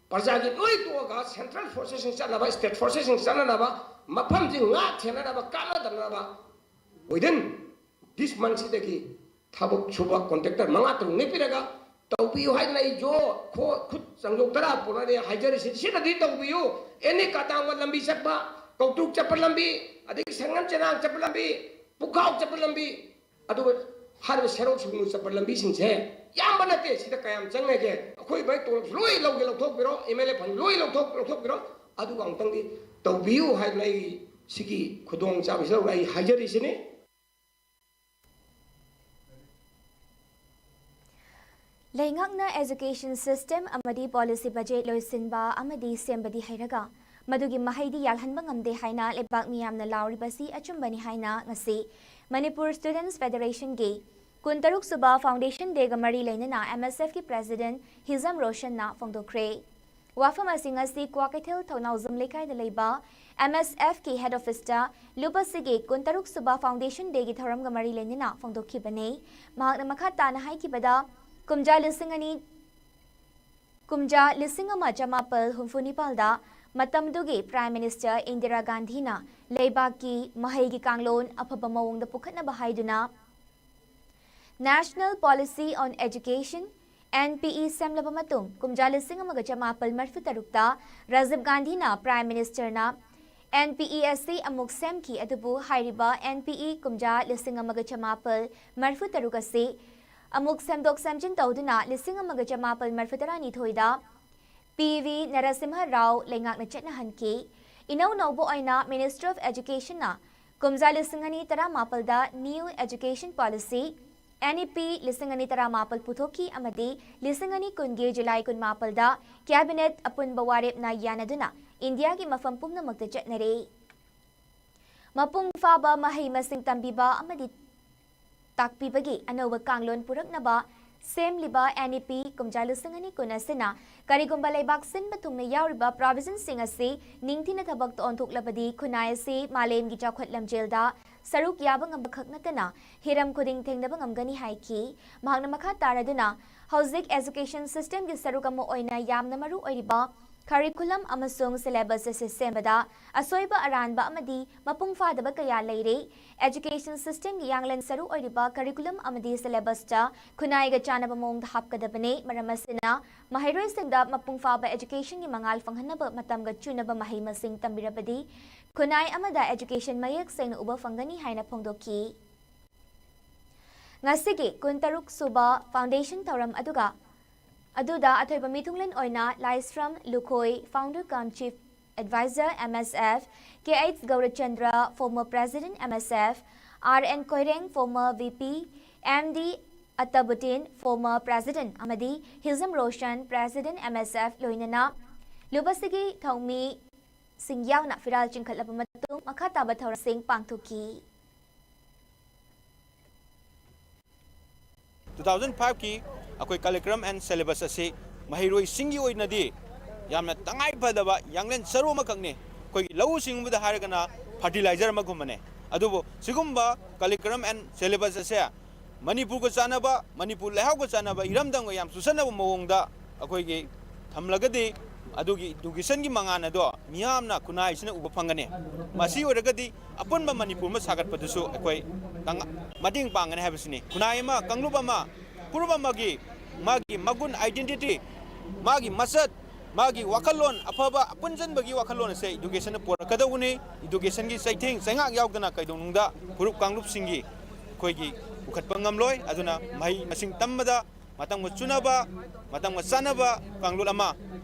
ꯄ꯭ꯔꯖꯥꯒꯤ ꯂꯣꯏ ꯇꯣꯛꯑꯒ ꯁꯦꯟꯇ꯭ꯔꯦꯜ ꯐꯣꯔꯁꯦꯁꯁꯤꯡ ꯆꯠꯅꯕ, ꯁ꯭ꯇꯦꯠ ꯐꯣꯔꯁꯦꯁꯁꯤꯡ ꯆꯠꯅꯅꯕ, ꯃꯐꯝꯁꯤ ꯉꯥꯛ ꯁꯦꯟꯅꯅꯕ, ꯀꯥꯟꯅꯗꯅꯕ within this month ꯁꯤꯗꯒꯤ ꯊꯕꯛ ꯁꯨꯕ ꯀꯣꯟꯇ꯭ꯔꯦꯛꯇꯔ ꯃꯉꯥ ꯇꯔꯨꯛ ꯅꯦꯛꯄꯤꯔꯒ ꯇꯧꯕꯤꯌꯨ ꯍꯥꯏꯗꯅ ꯑꯩ ꯖꯣ ꯈꯣ-, ꯈꯨꯠ ꯆꯪꯖꯣꯛ ꯇꯔꯥ ꯄꯨꯔꯛꯑꯦ ꯍꯥꯏꯖꯔꯤꯁꯤ, ꯁꯤꯗꯗꯤ ꯇꯧꯕꯤꯌꯨ꯫ ꯑꯦꯅꯤ ꯀꯥꯇꯥꯡꯕ ꯂꯝꯕꯤ ꯆꯠꯄ, ꯀꯧꯇ꯭ꯔꯨꯛ ꯆꯠꯄ ꯂꯝꯕꯤ, ꯑꯗꯒꯤ ꯁꯪꯉꯝ ꯆꯦꯅꯥꯡ ꯆꯠꯄ ꯂꯝꯕꯤ, ꯄꯨꯈꯥꯎ ꯆꯠꯄ ꯂꯝꯕꯤ, ꯑꯗꯨꯒ ꯍꯥꯏꯔꯤꯕ ꯁꯦꯔꯧ ꯁꯨꯒꯅꯨ ꯆꯠꯄ ꯂꯝꯕꯤꯁꯤꯡꯁꯦ ꯌꯥꯝꯕ ꯅꯠꯇꯦ꯫ ꯁꯤꯗ ꯀꯌꯥꯝ ꯆꯪꯉꯒꯦ? ꯑꯩꯈꯣꯏ ꯃꯥꯏ ꯇꯣꯂꯣꯞꯁꯨ ꯂꯣꯏ ꯂꯧꯒꯦ ꯂꯧꯊꯣꯛꯄꯤꯔꯣ, ꯑꯦꯝ ꯑꯦꯜ ꯑꯦ ꯐꯟ ꯂꯣꯏ ꯂꯧꯊꯣꯛ-, ꯂꯧꯊꯣꯛꯄꯤꯔꯣ, ꯑꯗꯨꯒ ꯑꯃꯨꯛꯇꯪꯗꯤ ꯇꯧꯕꯤꯌꯨ ꯍꯥꯏꯗꯅ ꯑꯩ ꯁꯤꯒꯤ ꯈꯨꯗꯣꯡꯆꯥꯕꯁꯤ ꯂꯧꯔꯒ ꯑꯩ ꯍꯥꯏꯖꯔꯤꯁꯤꯅꯤ꯫ ꯂꯩꯉꯥꯛꯅ education system ꯑꯃꯗꯤ policy budget ꯂꯣꯏꯁꯤꯟꯕ ꯑꯃꯗꯤ ꯁꯦꯝꯕꯗꯤ ꯍꯩꯔꯒ ꯃꯗꯨꯒꯤ ꯃꯍꯩꯗꯤ ꯌꯥꯜꯍꯟꯕ ꯉꯝꯗꯦ ꯍꯥꯏꯅ ꯂꯩꯕꯥꯛ ꯃꯤꯌꯥꯝꯅ ꯂꯥꯎꯔꯤꯕꯁꯤ ꯑꯆꯨꯝꯕꯅꯤ ꯍꯥꯏꯅ ꯉꯁꯤ ꯃꯅꯤꯄꯨꯔ Students Federationꯒꯤ ꯀꯨꯟꯇꯔꯨꯛ ꯁꯨꯕ Foundation Dayꯒ ꯃꯔꯤ ꯂꯩꯅꯅ M S Fꯀꯤ President ꯍꯤꯖꯝ ꯔꯣꯁꯟꯅ ꯐꯣꯡꯗꯣꯛꯈ꯭ꯔꯦ꯫ ꯋꯥꯐꯝ ꯑꯁꯤ ꯉꯁꯤ ꯀ꯭ꯋꯥꯀꯩꯊꯦꯜ ꯊꯧꯅꯥꯎꯖꯝ ꯂꯩꯀꯥꯏꯗ ꯂꯩꯕ M S Fꯀꯤ head officeꯇ ꯂꯨꯄꯥ ꯁꯤꯒꯤ ꯀꯨꯟꯇꯔꯨꯛ ꯁꯨꯕ Foundation Dayꯒꯤ ꯊꯧꯔꯝꯒ ꯃꯔꯤ ꯂꯩꯅꯅ ꯐꯣꯡꯗꯣꯛꯈꯤꯕꯅꯤ꯫ ꯃꯍꯥꯛꯅ ꯃꯈꯥ ꯇꯥꯅ ꯍꯥꯏꯈꯤꯕꯗ, ꯀꯨꯝꯖꯥ ꯂꯤꯁꯤꯡ ꯑꯅꯤ, ꯀꯨꯝꯖꯥ ꯂꯤꯁꯤꯡ ꯑꯃ ꯆꯃꯥꯄꯜ ꯍꯨꯝꯐꯨ ꯅꯤꯄꯥꯜꯗ ꯃꯇꯝꯗꯨꯒꯤ Prime Minister ꯏꯟꯗꯤꯔꯥ ꯒꯥꯟꯙꯤꯅ ꯂꯩꯕꯥꯛꯀꯤ ꯃꯍꯩꯒꯤ ꯀꯥꯡꯂꯣꯟ ꯑꯐꯕ ꯃꯑꯣꯡꯗ ꯄꯨꯈꯠꯅꯕ ꯍꯥꯏꯗꯨꯅ National Policy on Education, N P E, ꯁꯦꯝꯂꯕ ꯃꯇꯨꯡ, ꯀꯨꯝꯖꯥ ꯂꯤꯁꯤꯡ ꯑꯃꯒ ꯆꯃꯥꯄꯜ ꯃꯔꯤꯐꯨ ꯇꯔꯨꯛꯇ ꯔꯥꯖꯤꯕ ꯒꯥꯟꯙꯤꯅ Prime Ministerꯅ N P E ꯑꯁꯤ ꯑꯃꯨꯛ ꯁꯦꯝꯈꯤ꯫ ꯑꯗꯨꯕꯨ ꯍꯥꯏꯔꯤꯕ N P E ꯀꯨꯝꯖꯥ ꯂꯤꯁꯤꯡ ꯑꯃꯒ ꯆꯃꯥꯄꯜ ꯃꯔꯤꯐꯨ ꯇꯔꯨꯛ ꯑꯁꯤ ꯑꯃꯨꯛ ꯁꯦꯝꯗꯣꯛ ꯁꯦꯝꯖꯤꯟ ꯇꯧꯗꯨꯅ ꯂꯤꯁꯤꯡ ꯑꯃꯒ ꯆꯃꯥꯄꯜ ꯃꯔꯤꯐꯨ ꯇꯔꯥꯅꯤꯊꯣꯏꯗ P V ꯅꯔꯁꯤꯝꯍ ꯔꯥꯎ ꯂꯩꯉꯥꯛꯅ ꯆꯠꯅꯍꯟꯈꯤ꯫ ꯏꯅꯧ ꯅꯧꯕ ꯑꯣꯏꯅ Ministry of Educationꯅ ꯀꯨꯝꯖꯥ ꯂꯤꯁꯤꯡ ꯑꯅꯤ ꯇꯔꯥꯃꯥꯄꯜꯗ New Education Policy, N E P ꯂꯤꯁꯤꯡ ꯑꯅꯤ ꯇꯔꯥꯃꯥꯄꯜ ꯄꯨꯊꯣꯛꯈꯤ ꯑꯃꯗꯤ ꯂꯤꯁꯤꯡ ꯑꯅꯤ ꯀꯨꯟꯒꯤ July ꯀꯨꯟꯃꯥꯄꯜꯗ Cabinet ꯑꯄꯨꯟꯕ ꯋꯥꯔꯦꯞꯅ ꯌꯥꯅꯗꯨꯅ ꯏꯟꯗꯤꯌꯥꯒꯤ ꯃꯐꯝ ꯄꯨꯝꯅꯃꯛꯇ ꯆꯠꯅꯔꯦ꯫ ꯃꯄꯨꯡ ꯐꯥꯕ ꯃꯍꯩ ꯃꯁꯤꯡ ꯇꯝꯕꯤꯕ ꯑꯃꯗꯤ ꯇꯥꯛꯄꯤꯕꯒꯤ ꯑꯅꯧꯕ ꯀꯥꯡꯂꯣꯟ ꯄꯨꯔꯛꯅꯕ ꯁꯦꯝꯂꯤꯕ N E P ꯀꯨꯝꯖꯥ ꯂꯤꯁꯤꯡ ꯑꯅꯤ ꯀꯨꯟ ꯑꯁꯤꯅ ꯀꯔꯤꯒꯨꯝꯕ ꯂꯩꯕꯥꯛ ꯁꯤꯟꯕ ꯊꯨꯡꯅ ꯌꯥꯎꯔꯤꯕ provision ꯁꯤꯡ ꯑꯁꯤ ꯅꯤꯡꯊꯤꯅ ꯊꯕꯛꯇ ꯑꯣꯟꯊꯣꯛꯂꯕꯗꯤ ꯈꯨꯟꯅꯥꯏ ꯑꯁꯤ ꯃꯥꯂꯦꯝꯒꯤ ꯆꯥꯎꯈꯠ ꯂꯝꯖꯦꯜꯗ ꯁꯔꯨꯛ ꯌꯥꯕ ꯉꯝꯕ ꯈꯛ ꯅꯠꯇꯅ ꯍꯤꯔꯝ ꯈꯨꯗꯤꯡ ꯊꯦꯡꯅꯕ ꯉꯝꯒꯅꯤ ꯍꯥꯏꯈꯤ꯫ ꯃꯍꯥꯛꯅ ꯃꯈꯥ ꯇꯥꯔꯗꯨꯅ ꯍꯧꯖꯤꯛ education system ꯒꯤ ꯁꯔꯨꯛ ꯑꯃ ꯑꯣꯏꯅ ꯌꯥꯝꯅ ꯃꯔꯨ ꯑꯣꯏꯔꯤꯕ curriculum ꯑꯃꯁꯨꯡ syllabus ꯑꯁꯤ ꯁꯦꯝꯕꯗ ꯑꯁꯣꯏꯕ ꯑꯔꯥꯟꯕ ꯑꯃꯗꯤ ꯃꯄꯨꯡ ꯐꯥꯗꯕ ꯀꯌꯥ ꯂꯩꯔꯦ꯫ Education system ꯒꯤ ꯌꯥꯡꯂꯦꯟ ꯁꯔꯨ ꯑꯣꯏꯔꯤꯕ curriculum ꯑꯃꯗꯤ syllabus ꯇ ꯈꯨꯟꯅꯥꯏꯒ ꯆꯥꯟꯅꯕ ꯃꯑꯣꯡꯗ ꯍꯥꯞꯀꯗꯕꯅꯤ꯫ ꯃꯔꯝ ꯑꯁꯤꯅ ꯃꯍꯩꯔꯣꯏꯁꯤꯡꯗ ꯃꯄꯨꯡ ꯐꯥꯕ education ꯒꯤ ꯃꯉꯥꯜ ꯐꯪꯍꯟꯅꯕ ꯃꯇꯝꯒ ꯆꯨꯅꯕ ꯃꯍꯩ ꯃꯁꯤꯡ ꯇꯝꯕꯤꯔꯕꯗꯤ ꯈꯨꯟꯅꯥꯏ ꯑꯃꯗ education ꯃꯌꯦꯛ ꯁꯦꯡꯅ ꯎꯕ ꯐꯪꯒꯅꯤ ꯍꯥꯏꯅ ꯐꯣꯡꯗꯣꯛꯈꯤ꯫ ꯉꯁꯤꯒꯤ ꯀꯨꯟꯇꯔꯨꯛ ꯁꯨꯕ foundation ꯊꯧꯔꯝ ꯑꯗꯨꯒ ꯑꯗꯨꯗ ꯑꯊꯣꯏꯕ ꯃꯤꯊꯨꯡꯂꯦꯟ ꯑꯣꯏꯅ ꯂꯥꯏꯁ꯭ꯔꯝ Lukhoi, founder cum chief advisor M S F, K H Gaurachandra, former president M S F, R N Koireng, former V P, M D Attabutin, former president, ꯑꯃꯗꯤ ꯍꯤꯖꯝ Roshan, president M S F, ꯂꯣꯏꯅꯅ ꯂꯨꯕꯁꯤꯒꯤ ꯊꯧꯃꯤꯁꯤꯡ ꯌꯥꯎꯅ ꯐꯤꯔꯥꯜ ꯆꯤꯡꯈꯠꯂꯕ ꯃꯇꯨꯡ ꯃꯈꯥ ꯇꯥꯕ ꯊꯧꯔꯝꯁꯤꯡ ꯄꯥꯡꯊꯣꯛꯈꯤ꯫ Two thousand five ꯀꯤ ꯑꯩꯈꯣꯏ curriculum and syllabus ꯑꯁꯤ ꯃꯍꯩꯔꯣꯏꯁꯤꯡꯒꯤ ꯑꯣꯏꯅꯗꯤ ꯌꯥꯝꯅ ꯇꯉꯥꯏ ꯐꯗꯕ ꯌꯥꯡꯂꯦꯟ ꯁꯔꯨ ꯑꯃꯈꯛꯅꯤ꯫ ꯑꯩꯈꯣꯏꯒꯤ ꯂꯧꯎ ꯁꯤꯡꯎꯕꯗ ꯍꯥꯏꯔꯒꯅ fertilizer ꯑꯃꯒꯨꯝꯕꯅꯦ꯫ ꯑꯗꯨꯕꯨ ꯁꯤꯒꯨꯝꯕ curriculum and syllabus ꯑꯁꯦ ꯃꯅꯤꯄꯨꯔꯒ ꯆꯥꯟꯅꯕ, ꯃꯅꯤꯄꯨꯔ ꯂꯩꯍꯥꯎꯒ ꯆꯥꯟꯅꯕ, ꯏꯔꯝꯗꯝꯒ ꯌꯥꯝ ꯆꯨꯁꯟꯅꯕ ꯃꯑꯣꯡꯗ ꯑꯩꯈꯣꯏꯒꯤ ꯊꯝꯂꯒꯗꯤ ꯑꯗꯨꯒꯤ education ꯒꯤ ꯃꯉꯥꯜ ꯑꯗꯣ ꯃꯤꯌꯥꯝꯅ ꯈꯨꯟꯅꯥꯏꯁꯤꯅ ꯎꯕ ꯐꯪꯒꯅꯤ꯫ ꯃꯁꯤ ꯑꯣꯏꯔꯒꯗꯤ ꯑꯄꯨꯟꯕ ꯃꯅꯤꯄꯨꯔ ꯑꯃ ꯁꯥꯒꯠꯄꯗꯁꯨ ꯑꯩꯈꯣꯏ ꯇꯪ-, ꯃꯇꯦꯡ ꯄꯥꯡꯒꯅꯤ ꯍꯥꯏꯕꯁꯤꯅꯤ꯫ ꯈꯨꯟꯅꯥꯏ ꯑꯃ, ꯀꯥꯡꯂꯨꯞ ꯑꯃ, ꯐꯨꯔꯨꯞ ꯑꯃꯒꯤ ꯃꯥꯒꯤ ꯃꯒꯨꯟ, identity, ꯃꯥꯒꯤ ꯃꯁꯛ, ꯃꯥꯒꯤ ꯋꯥꯈꯜꯂꯣꯟ ꯑꯐꯕ ꯄꯨꯟꯁꯤꯟꯕꯒꯤ ꯋꯥꯈꯜꯂꯣꯟ ꯑꯁꯦ education ꯅ ꯄꯨꯔꯛꯀꯗꯧꯕꯅꯤ꯫ Education ꯒꯤ ꯆꯩꯊꯦꯡ ꯆꯩꯉꯥꯛ ꯌꯥꯎꯗꯅ ꯀꯩꯗꯧꯅꯨꯡꯗ ꯐꯨꯔꯨꯞ ꯀꯥꯡꯂꯨꯞꯁꯤꯡꯒꯤ ꯑꯩꯈꯣꯏꯒꯤ ꯄꯨꯈꯠꯄ ꯉꯝꯂꯣꯏ꯫ ꯑꯗꯨꯅ ꯃꯍꯩ ꯃꯁꯤꯡ ꯇꯝꯕꯗ ꯃꯇꯝꯒ ꯆꯨꯅꯕ, ꯃꯇꯝꯒ ꯆꯥꯟꯅꯕ ꯀꯥꯡꯂꯨꯞ ꯑꯃ,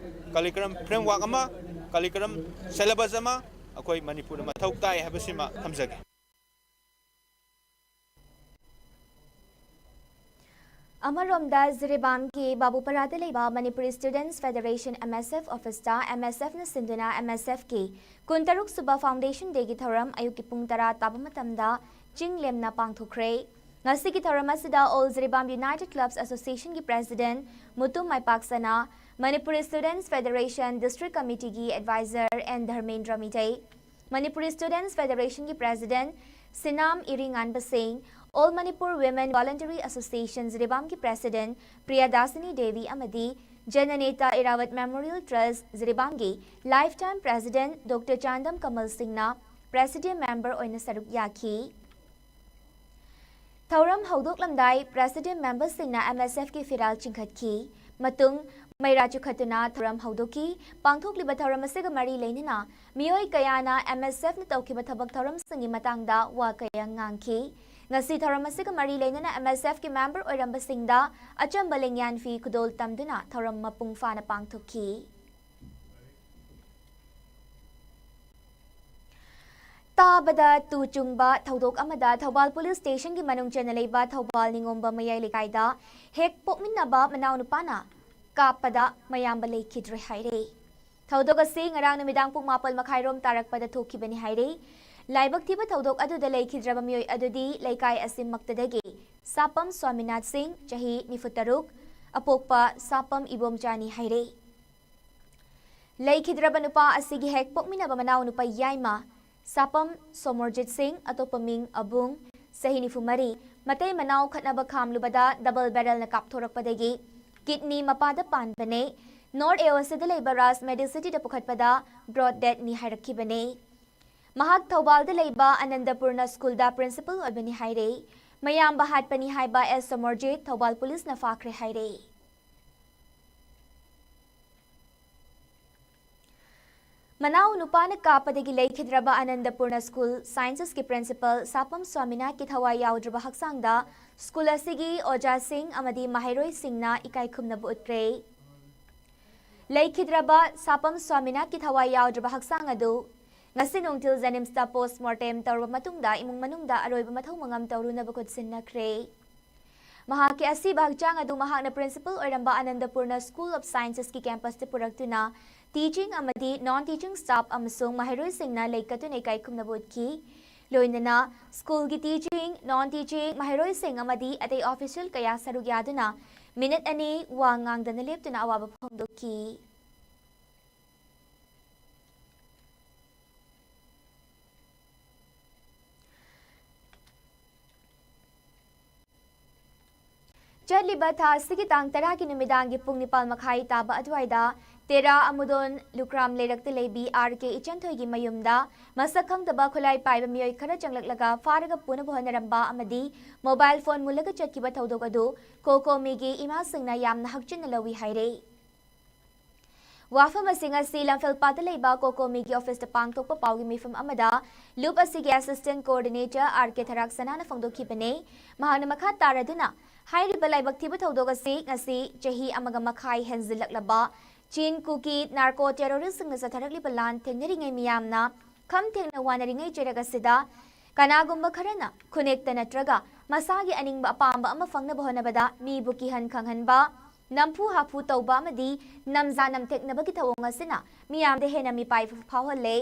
curriculum framework ꯑꯃ, curriculum syllabus ꯑꯃ, ꯑꯩꯈꯣꯏ ꯃꯅꯤꯄꯨꯔꯗ ꯃꯊꯧ ꯇꯥꯏ ꯍꯥꯏꯕꯁꯤꯃ ꯊꯝꯖꯒꯦ꯫ ꯑꯃꯔꯣꯝꯗ ꯖꯤꯔꯤꯕꯥꯝꯒꯤ ꯕꯥꯕꯨꯄꯔꯥꯗ ꯂꯩꯕ ꯃꯅꯤꯄꯨꯔ ꯁ꯭ꯇꯨꯗꯦꯟꯠꯁ ꯐꯦꯗꯔꯦꯁꯟ, MSF, ꯑꯣꯐꯤꯁꯇ MSFꯅ ꯁꯤꯟꯗꯨꯅ MSFꯀꯤ ꯀꯨꯟꯇꯔꯨꯛ ꯁꯨꯕ ꯐꯥꯎꯟꯗꯦꯁꯟ ꯗꯦꯒꯤ ꯊꯧꯔꯝ ꯑꯌꯨꯛꯀꯤ ꯄꯨꯡ ꯇꯔꯥ ꯇꯥꯕ ꯃꯇꯝꯗ ꯆꯤꯡ ꯂꯦꯝꯅ ꯄꯥꯡꯊꯣꯛꯈ꯭ꯔꯦ꯫ ꯉꯁꯤꯒꯤ ꯊꯧꯔꯝ ꯑꯁꯤꯗ All Jiribam United Clubs Associationꯒꯤ ꯄ꯭ꯔꯦꯁꯤꯗꯦꯟꯠ ꯃꯨꯇꯨꯝ ꯃꯥꯏꯄꯥꯛꯁꯅꯥ, ꯃꯅꯤꯄꯨꯔ ꯁ꯭ꯇꯨꯗꯦꯟꯠꯁ ꯐꯦꯗꯔꯦꯁꯟ ꯗꯤꯁꯇ꯭ꯔꯤꯛ ꯀꯃꯤꯇꯤꯒꯤ adviser N Dharmendra Meitei, Manipur students ꯐꯦꯗꯔꯦꯁꯟꯒꯤ president Sinam Iringanba Singh, All Manipur Women Voluntary Association ꯖꯤꯔꯤꯕꯥꯝꯒꯤ ꯄ꯭ꯔꯦꯁꯤꯗꯦꯟꯠ ꯄ꯭ꯔꯤꯌꯥꯗꯥꯁꯤꯅꯤ ꯗꯦꯕꯤ ꯑꯃꯗꯤ ꯖꯅꯅꯦꯇꯥ ꯏꯔꯥꯋꯠ ꯃꯦꯃꯣꯔꯤꯌꯦꯜ ꯇ꯭ꯔꯁꯠ ꯖꯤꯔꯤꯕꯥꯝꯒꯤ lifetime president doctor Chandam Kamal ꯁꯤꯡꯅ ꯄ꯭ꯔꯦꯁꯤꯗꯤꯌꯝ ꯃꯦꯝꯕꯔ ꯑꯣꯏꯅ ꯁꯔꯨꯛ ꯌꯥꯈꯤ꯫ ꯊꯧꯔꯝ ꯍꯧꯗꯣꯛꯂꯝꯗꯥꯏ ꯄ꯭ꯔꯦꯁꯤꯗꯦꯟꯠ ꯃꯦꯝꯕꯔꯁꯤꯡꯅ MSFꯀꯤ ꯐꯤꯔꯥꯜ ꯆꯤꯡꯈꯠꯈꯤ꯫ ꯃꯇꯨꯡ ꯃꯩꯔꯥ ꯆꯤꯈꯠꯇꯨꯅ ꯊꯧꯔꯝ ꯍꯧꯗꯣꯛꯈꯤ꯫ ꯄꯥꯡꯊꯣꯛꯂꯤꯕ ꯊꯧꯔꯝ ꯑꯁꯤꯒ ꯃꯔꯤ ꯂꯩꯅꯅ ꯃꯤꯑꯣꯏ ꯀꯌꯥꯅ MSFꯅ ꯇꯧꯈꯤꯕ ꯊꯕꯛ ꯊꯧꯔꯝꯁꯤꯡꯒꯤ ꯃꯇꯥꯡꯗ ꯋꯥ ꯀꯌꯥ ꯉꯥꯡꯈꯤ꯫ ꯉꯁꯤ ꯊꯧꯔꯝ ꯑꯁꯤꯒ ꯃꯔꯤ ꯂꯩꯅꯅ MSFꯀꯤ ꯃꯦꯝꯕꯔ ꯑꯣꯏꯔꯝꯕꯁꯤꯡꯗ ꯑꯆꯝꯕ ꯂꯦꯡꯌꯥꯟ ꯐꯤ ꯈꯨꯗꯣꯜ ꯇꯝꯗꯨꯅ ꯊꯧꯔꯝ ꯃꯄꯨꯡ ꯐꯥꯅ ꯄꯥꯡꯊꯣꯛꯈꯤ꯫ ꯇꯥꯕꯗ ꯇꯨ ꯆꯨꯡꯕ ꯊꯧꯗꯣꯛ ꯑꯃꯗ ꯊꯧꯕꯥꯜ ꯄꯨꯂꯤꯁ ꯁ꯭ꯇꯦꯁꯟꯒꯤ ꯃꯅꯨꯡ ꯆꯟꯅ ꯂꯩꯕ ꯊꯧꯕꯥꯜ ꯅꯤꯉꯣꯝꯕ ꯃꯌꯥꯏ ꯂꯩꯀꯥꯏꯗ ꯍꯦꯛ ꯄꯣꯛꯃꯤꯟꯅꯕ ꯃꯅꯥꯎꯅꯨꯄꯥꯅ ꯀꯥꯞꯄꯗ ꯃꯌꯥꯝꯕ ꯂꯩꯈꯤꯗ꯭ꯔꯦ ꯍꯥꯏꯔꯦ꯫ ꯊꯧꯗꯣꯛ ꯑꯁꯤ ꯉꯔꯥꯡ ꯅꯨꯃꯤꯗꯥꯡ ꯄꯨꯡ ꯃꯥꯄꯜ ꯃꯈꯥꯏꯔꯣꯝ ꯇꯥꯔꯛꯄꯗ ꯊꯣꯛꯈꯤꯕꯅꯤ ꯍꯥꯏꯔꯦ꯫ ꯂꯥꯏꯕꯛ ꯊꯤꯕ ꯊꯧꯗꯣꯛ ꯑꯗꯨꯗ ꯂꯩꯈꯤꯗ꯭ꯔꯕ ꯃꯤꯑꯣꯏ ꯑꯗꯨꯗꯤ ꯂꯩꯀꯥꯏ ꯑꯁꯤꯃꯛꯇꯗꯒꯤ ꯁꯥꯄꯝ ꯁ꯭ꯋꯥꯃꯤꯅꯥꯊ ꯁꯤꯡ, ꯆꯍꯤ ꯅꯤꯐꯨ ꯇꯔꯨꯛ, ꯑꯄꯣꯛꯄ ꯁꯥꯄꯝ ꯏꯕꯣꯝꯆꯥꯅꯤ ꯍꯥꯏꯔꯦ꯫ ꯂꯩꯈꯤꯗ꯭ꯔꯕ ꯅꯨꯄꯥ ꯑꯁꯤꯒꯤ ꯍꯦꯛ ꯄꯣꯛꯃꯤꯟꯅꯕ ꯃꯅꯥꯎ ꯅꯨꯄꯥ ꯌꯥꯏꯃ ꯁꯥꯄꯝ ꯁꯣꯃꯣꯔꯖꯤꯠ ꯁꯤꯡ, ꯑꯇꯣꯞꯄ ꯃꯤꯡ ꯑꯕꯨꯡ, ꯆꯍꯤ ꯅꯤꯐꯨ ꯃꯔꯤ, ꯃꯇꯩ ꯃꯅꯥꯎ ꯈꯠꯅꯕ ꯈꯥꯝꯂꯨꯕꯗ ꯗꯕꯜ ꯕꯦꯔꯦꯜꯅ ꯀꯥꯞꯊꯣꯔꯛꯄꯗꯒꯤ ꯀꯤꯗꯅꯤ ꯃꯄꯥꯗ ꯄꯥꯟꯕꯅꯦ꯫ ꯅꯣꯔꯠ ꯑꯦ ꯑꯣ ꯁꯤꯗ ꯂꯩꯕ ꯔꯥꯖ ꯃꯦꯗꯤꯁꯤꯇꯤꯗ ꯄꯨꯈꯠꯄꯗ ꯕ꯭ꯔꯣꯗ ꯗꯦꯗꯅꯤ ꯍꯥꯏꯔꯛꯈꯤꯕꯅꯦ꯫ ꯃꯍꯥꯛ ꯊꯧꯕꯥꯜꯗ ꯂꯩꯕ ꯑꯅꯟꯗꯄꯨꯔꯅ ꯁ꯭ꯀꯨꯜꯗ ꯄ꯭ꯔꯤꯟꯁꯤꯄꯜ ꯑꯣꯏꯕꯅꯤ ꯍꯥꯏꯔꯦ꯫ ꯃꯌꯥꯝꯕ ꯍꯥꯠꯄꯅꯤ ꯍꯥꯏꯕ ꯑꯦꯁ ꯁꯣꯃꯣꯔꯖꯤꯠ ꯊꯧꯕꯥꯜ ꯄꯨꯂꯤꯁꯅ ꯐꯥꯈ꯭ꯔꯦ ꯍꯥꯏꯔꯦ꯫ ꯃꯅꯥꯎ ꯅꯨꯄꯥꯅ ꯀꯥꯞꯄꯗꯒꯤ ꯂꯩꯈꯤꯗ꯭ꯔꯕ ꯑꯅꯟꯗꯄꯨꯔꯅ ꯁ꯭ꯀꯨꯜ ꯁꯥꯏꯟꯁꯦꯁꯀꯤ ꯄ꯭ꯔꯤꯟꯁꯤꯄꯜ ꯁꯥꯄꯝ ꯁ꯭ꯋꯥꯃꯤꯅꯥꯊꯀꯤ ꯊꯋꯥꯏ ꯌꯥꯎꯗ꯭ꯔꯕ ꯍꯛꯆꯥꯡꯗ ꯁ꯭ꯀꯨꯜ ꯑꯁꯤꯒꯤ ꯑꯣꯖꯥꯁꯤꯡ ꯑꯃꯗꯤ ꯃꯍꯩꯔꯣꯏꯁꯤꯡꯅ ꯏꯀꯥꯏ ꯈꯨꯝꯅꯕ ꯎꯠꯈ꯭ꯔꯦ꯫ ꯂꯩꯈꯤꯗ꯭ꯔꯕ ꯁꯥꯄꯝ ꯁ꯭ꯋꯥꯃꯤꯅꯥꯊꯀꯤ ꯊꯋꯥꯏ ꯌꯥꯎꯗ꯭ꯔꯕ ꯍꯛꯆꯥꯡ ꯑꯗꯨ ꯉꯁꯤ ꯅꯨꯡꯊꯤꯜ ꯖꯦꯅꯤꯝꯁꯇ ꯄꯣꯁꯃꯣꯔꯇꯦꯝ ꯇꯧꯔꯕ ꯃꯇꯨꯡꯗ ꯏꯃꯨꯡ ꯃꯅꯨꯡꯗ ꯑꯔꯣꯏꯕ ꯃꯊꯧ ꯃꯉꯝ ꯇꯧꯔꯨꯅꯕ ꯈꯨꯠꯁꯤꯟꯅꯈ꯭ꯔꯦ꯫ ꯃꯍꯥꯛꯀꯤ ꯑꯁꯤꯕ ꯍꯛꯆꯥꯡ ꯑꯗꯨ ꯃꯍꯥꯛꯅ ꯄ꯭ꯔꯤꯟꯁꯤꯄꯜ ꯑꯣꯏꯔꯝꯕ ꯑꯅꯟꯗꯄꯨꯔꯅ ꯁ꯭ꯀꯨꯜ ꯑꯣꯐ ꯁꯥꯏꯟꯁꯦꯁꯀꯤ ꯀꯦꯝꯄꯁꯇ ꯄꯨꯔꯛꯇꯨꯅ ꯇꯤꯆꯤꯡ ꯑꯃꯗꯤ ꯅꯣꯟ ꯇꯤꯆꯤꯡ ꯁ꯭ꯇꯥꯐ ꯑꯃꯁꯨꯡ ꯃꯍꯩꯔꯣꯏꯁꯤꯡꯅ ꯂꯩꯀꯠꯇꯨꯅ ꯏꯀꯥꯏ ꯈꯨꯝꯅꯕ ꯎꯠꯈꯤ꯫ ꯂꯣꯏꯅꯅ ꯁ꯭ꯀꯨꯜꯒꯤ ꯇꯤꯆꯤꯡ, ꯅꯣꯟ ꯇꯤꯆꯤꯡ, ꯃꯍꯩꯔꯣꯏꯁꯤꯡ ꯑꯃꯗꯤ ꯑꯇꯩ ꯑꯣꯐꯤꯁꯤꯌꯦꯜ ꯀꯌꯥ ꯁꯔꯨꯛ ꯌꯥꯗꯨꯅ ꯃꯤꯅꯤꯠ ꯑꯅꯤ ꯋꯥ ꯉꯥꯡꯗꯅ ꯂꯦꯞꯇꯨꯅ ꯑꯋꯥꯕ ꯐꯣꯡꯗꯣꯛꯈꯤ꯫ ꯆꯠꯂꯤꯕ ꯊꯥ ꯑꯁꯤꯒꯤ ꯇꯥꯡ ꯇꯔꯥꯒꯤ ꯅꯨꯃꯤꯗꯥꯡꯒꯤ ꯄꯨꯡ ꯅꯤꯄꯥꯜ ꯃꯈꯥꯏ ꯇꯥꯕ ꯑꯗꯨꯋꯥꯏꯗ ꯇꯦꯔꯥ ꯑꯃꯨꯗꯣꯟ ꯂꯨꯀ꯭ꯔꯥꯝ ꯂꯩꯔꯛꯇ ꯂꯩꯕꯤ ꯑꯥꯔ ꯀꯦ ꯏꯆꯟꯊꯣꯏꯒꯤ ꯃꯌꯨꯝꯗ ꯃꯁꯛ ꯈꯪꯗꯕ ꯈꯨꯠꯂꯥꯏ ꯄꯥꯏꯕ ꯃꯤꯑꯣꯏ ꯈꯔ ꯆꯪꯂꯛꯂꯒ ꯐꯥꯔꯒ ꯄꯨꯅꯕ ꯍꯣꯠꯅꯔꯝꯕ ꯑꯃꯗꯤ ꯃꯣꯕꯥꯏꯜ ꯐꯣꯟ ꯃꯨꯜꯂꯒ ꯆꯠꯈꯤꯕ ꯊꯧꯗꯣꯛ ꯑꯗꯨ ꯀꯣꯀꯣꯃꯤꯒꯤ ꯏꯃꯥꯁꯤꯡꯅ ꯌꯥꯝꯅ ꯍꯛꯆꯤꯟꯅ ꯂꯧꯏ ꯍꯥꯏꯔꯦ꯫ ꯋꯥꯐꯝ ꯑꯁꯤꯡ ꯑꯁꯤ ꯂꯝꯐꯦꯜꯄꯥꯠꯇ ꯂꯩꯕ ꯀꯣꯀꯣꯃꯤꯒꯤ ꯑꯣꯐꯤꯁꯇ ꯄꯥꯡꯊꯣꯛꯄ ꯄꯥꯎꯒꯤ ꯃꯤꯐꯝ ꯑꯃꯗ ꯂꯨꯞ ꯑꯁꯤꯒꯤ ꯑꯦꯁꯤꯁꯇꯦꯟ ꯀꯣꯑꯣꯔꯗꯤꯅꯦꯇꯔ ꯑꯥꯔ ꯀꯦ ꯊꯔꯥꯛ ꯁꯅꯥꯅ ꯐꯣꯡꯗꯣꯛꯈꯤꯕꯅꯤ꯫ ꯃꯍꯥꯛꯅ ꯃꯈꯥ ꯇꯥꯔꯗꯨꯅ ꯍꯥꯏꯔꯤꯕ ꯂꯥꯏꯕꯛ ꯊꯤꯕ ꯊꯧꯗꯣꯛ ꯑꯁꯤ ꯉꯁꯤ ꯆꯍꯤ ꯑꯃꯒ ꯃꯈꯥꯏ ꯍꯦꯟꯖꯤꯜꯂꯛꯂꯕ ꯆꯤꯟ ꯀꯨꯀꯤ ꯅꯥꯔꯀꯣ ꯇꯦꯔꯣꯔꯤꯁꯁꯤꯡꯅ ꯆꯠꯊꯔꯛꯂꯤꯕ ꯂꯥꯟ ꯊꯦꯡꯅꯔꯤꯉꯩ ꯃꯤꯌꯥꯝꯅ ꯈꯝ ꯊꯦꯡꯅ ꯋꯥꯅꯔꯤꯉꯩ ꯆꯩꯔꯛ ꯑꯁꯤꯗ ꯀꯅꯥꯒꯨꯝꯕ ꯈꯔꯅ ꯈꯨꯅꯦꯛꯇ ꯅꯠꯇ꯭ꯔꯒ ꯃꯁꯥꯒꯤ ꯑꯅꯤꯡꯕ ꯑꯄꯥꯝꯕ ꯑꯃ ꯐꯪꯅꯕ ꯍꯣꯠꯅꯕꯗ ꯃꯤꯕꯨ ꯀꯤꯍꯟ ꯈꯪꯍꯟꯕ, ꯅꯝꯐꯨ ꯍꯥꯐꯨ ꯇꯧꯕ ꯑꯃꯗꯤ ꯅꯝꯖꯥ ꯅꯝꯊꯦꯛꯅꯕꯒꯤ ꯊꯧꯑꯣꯡ ꯑꯁꯤꯅ ꯃꯤꯌꯥꯝꯗ ꯍꯦꯟꯅ ꯃꯤꯄꯥꯏ ꯐꯥꯎꯍꯜꯂꯦ꯫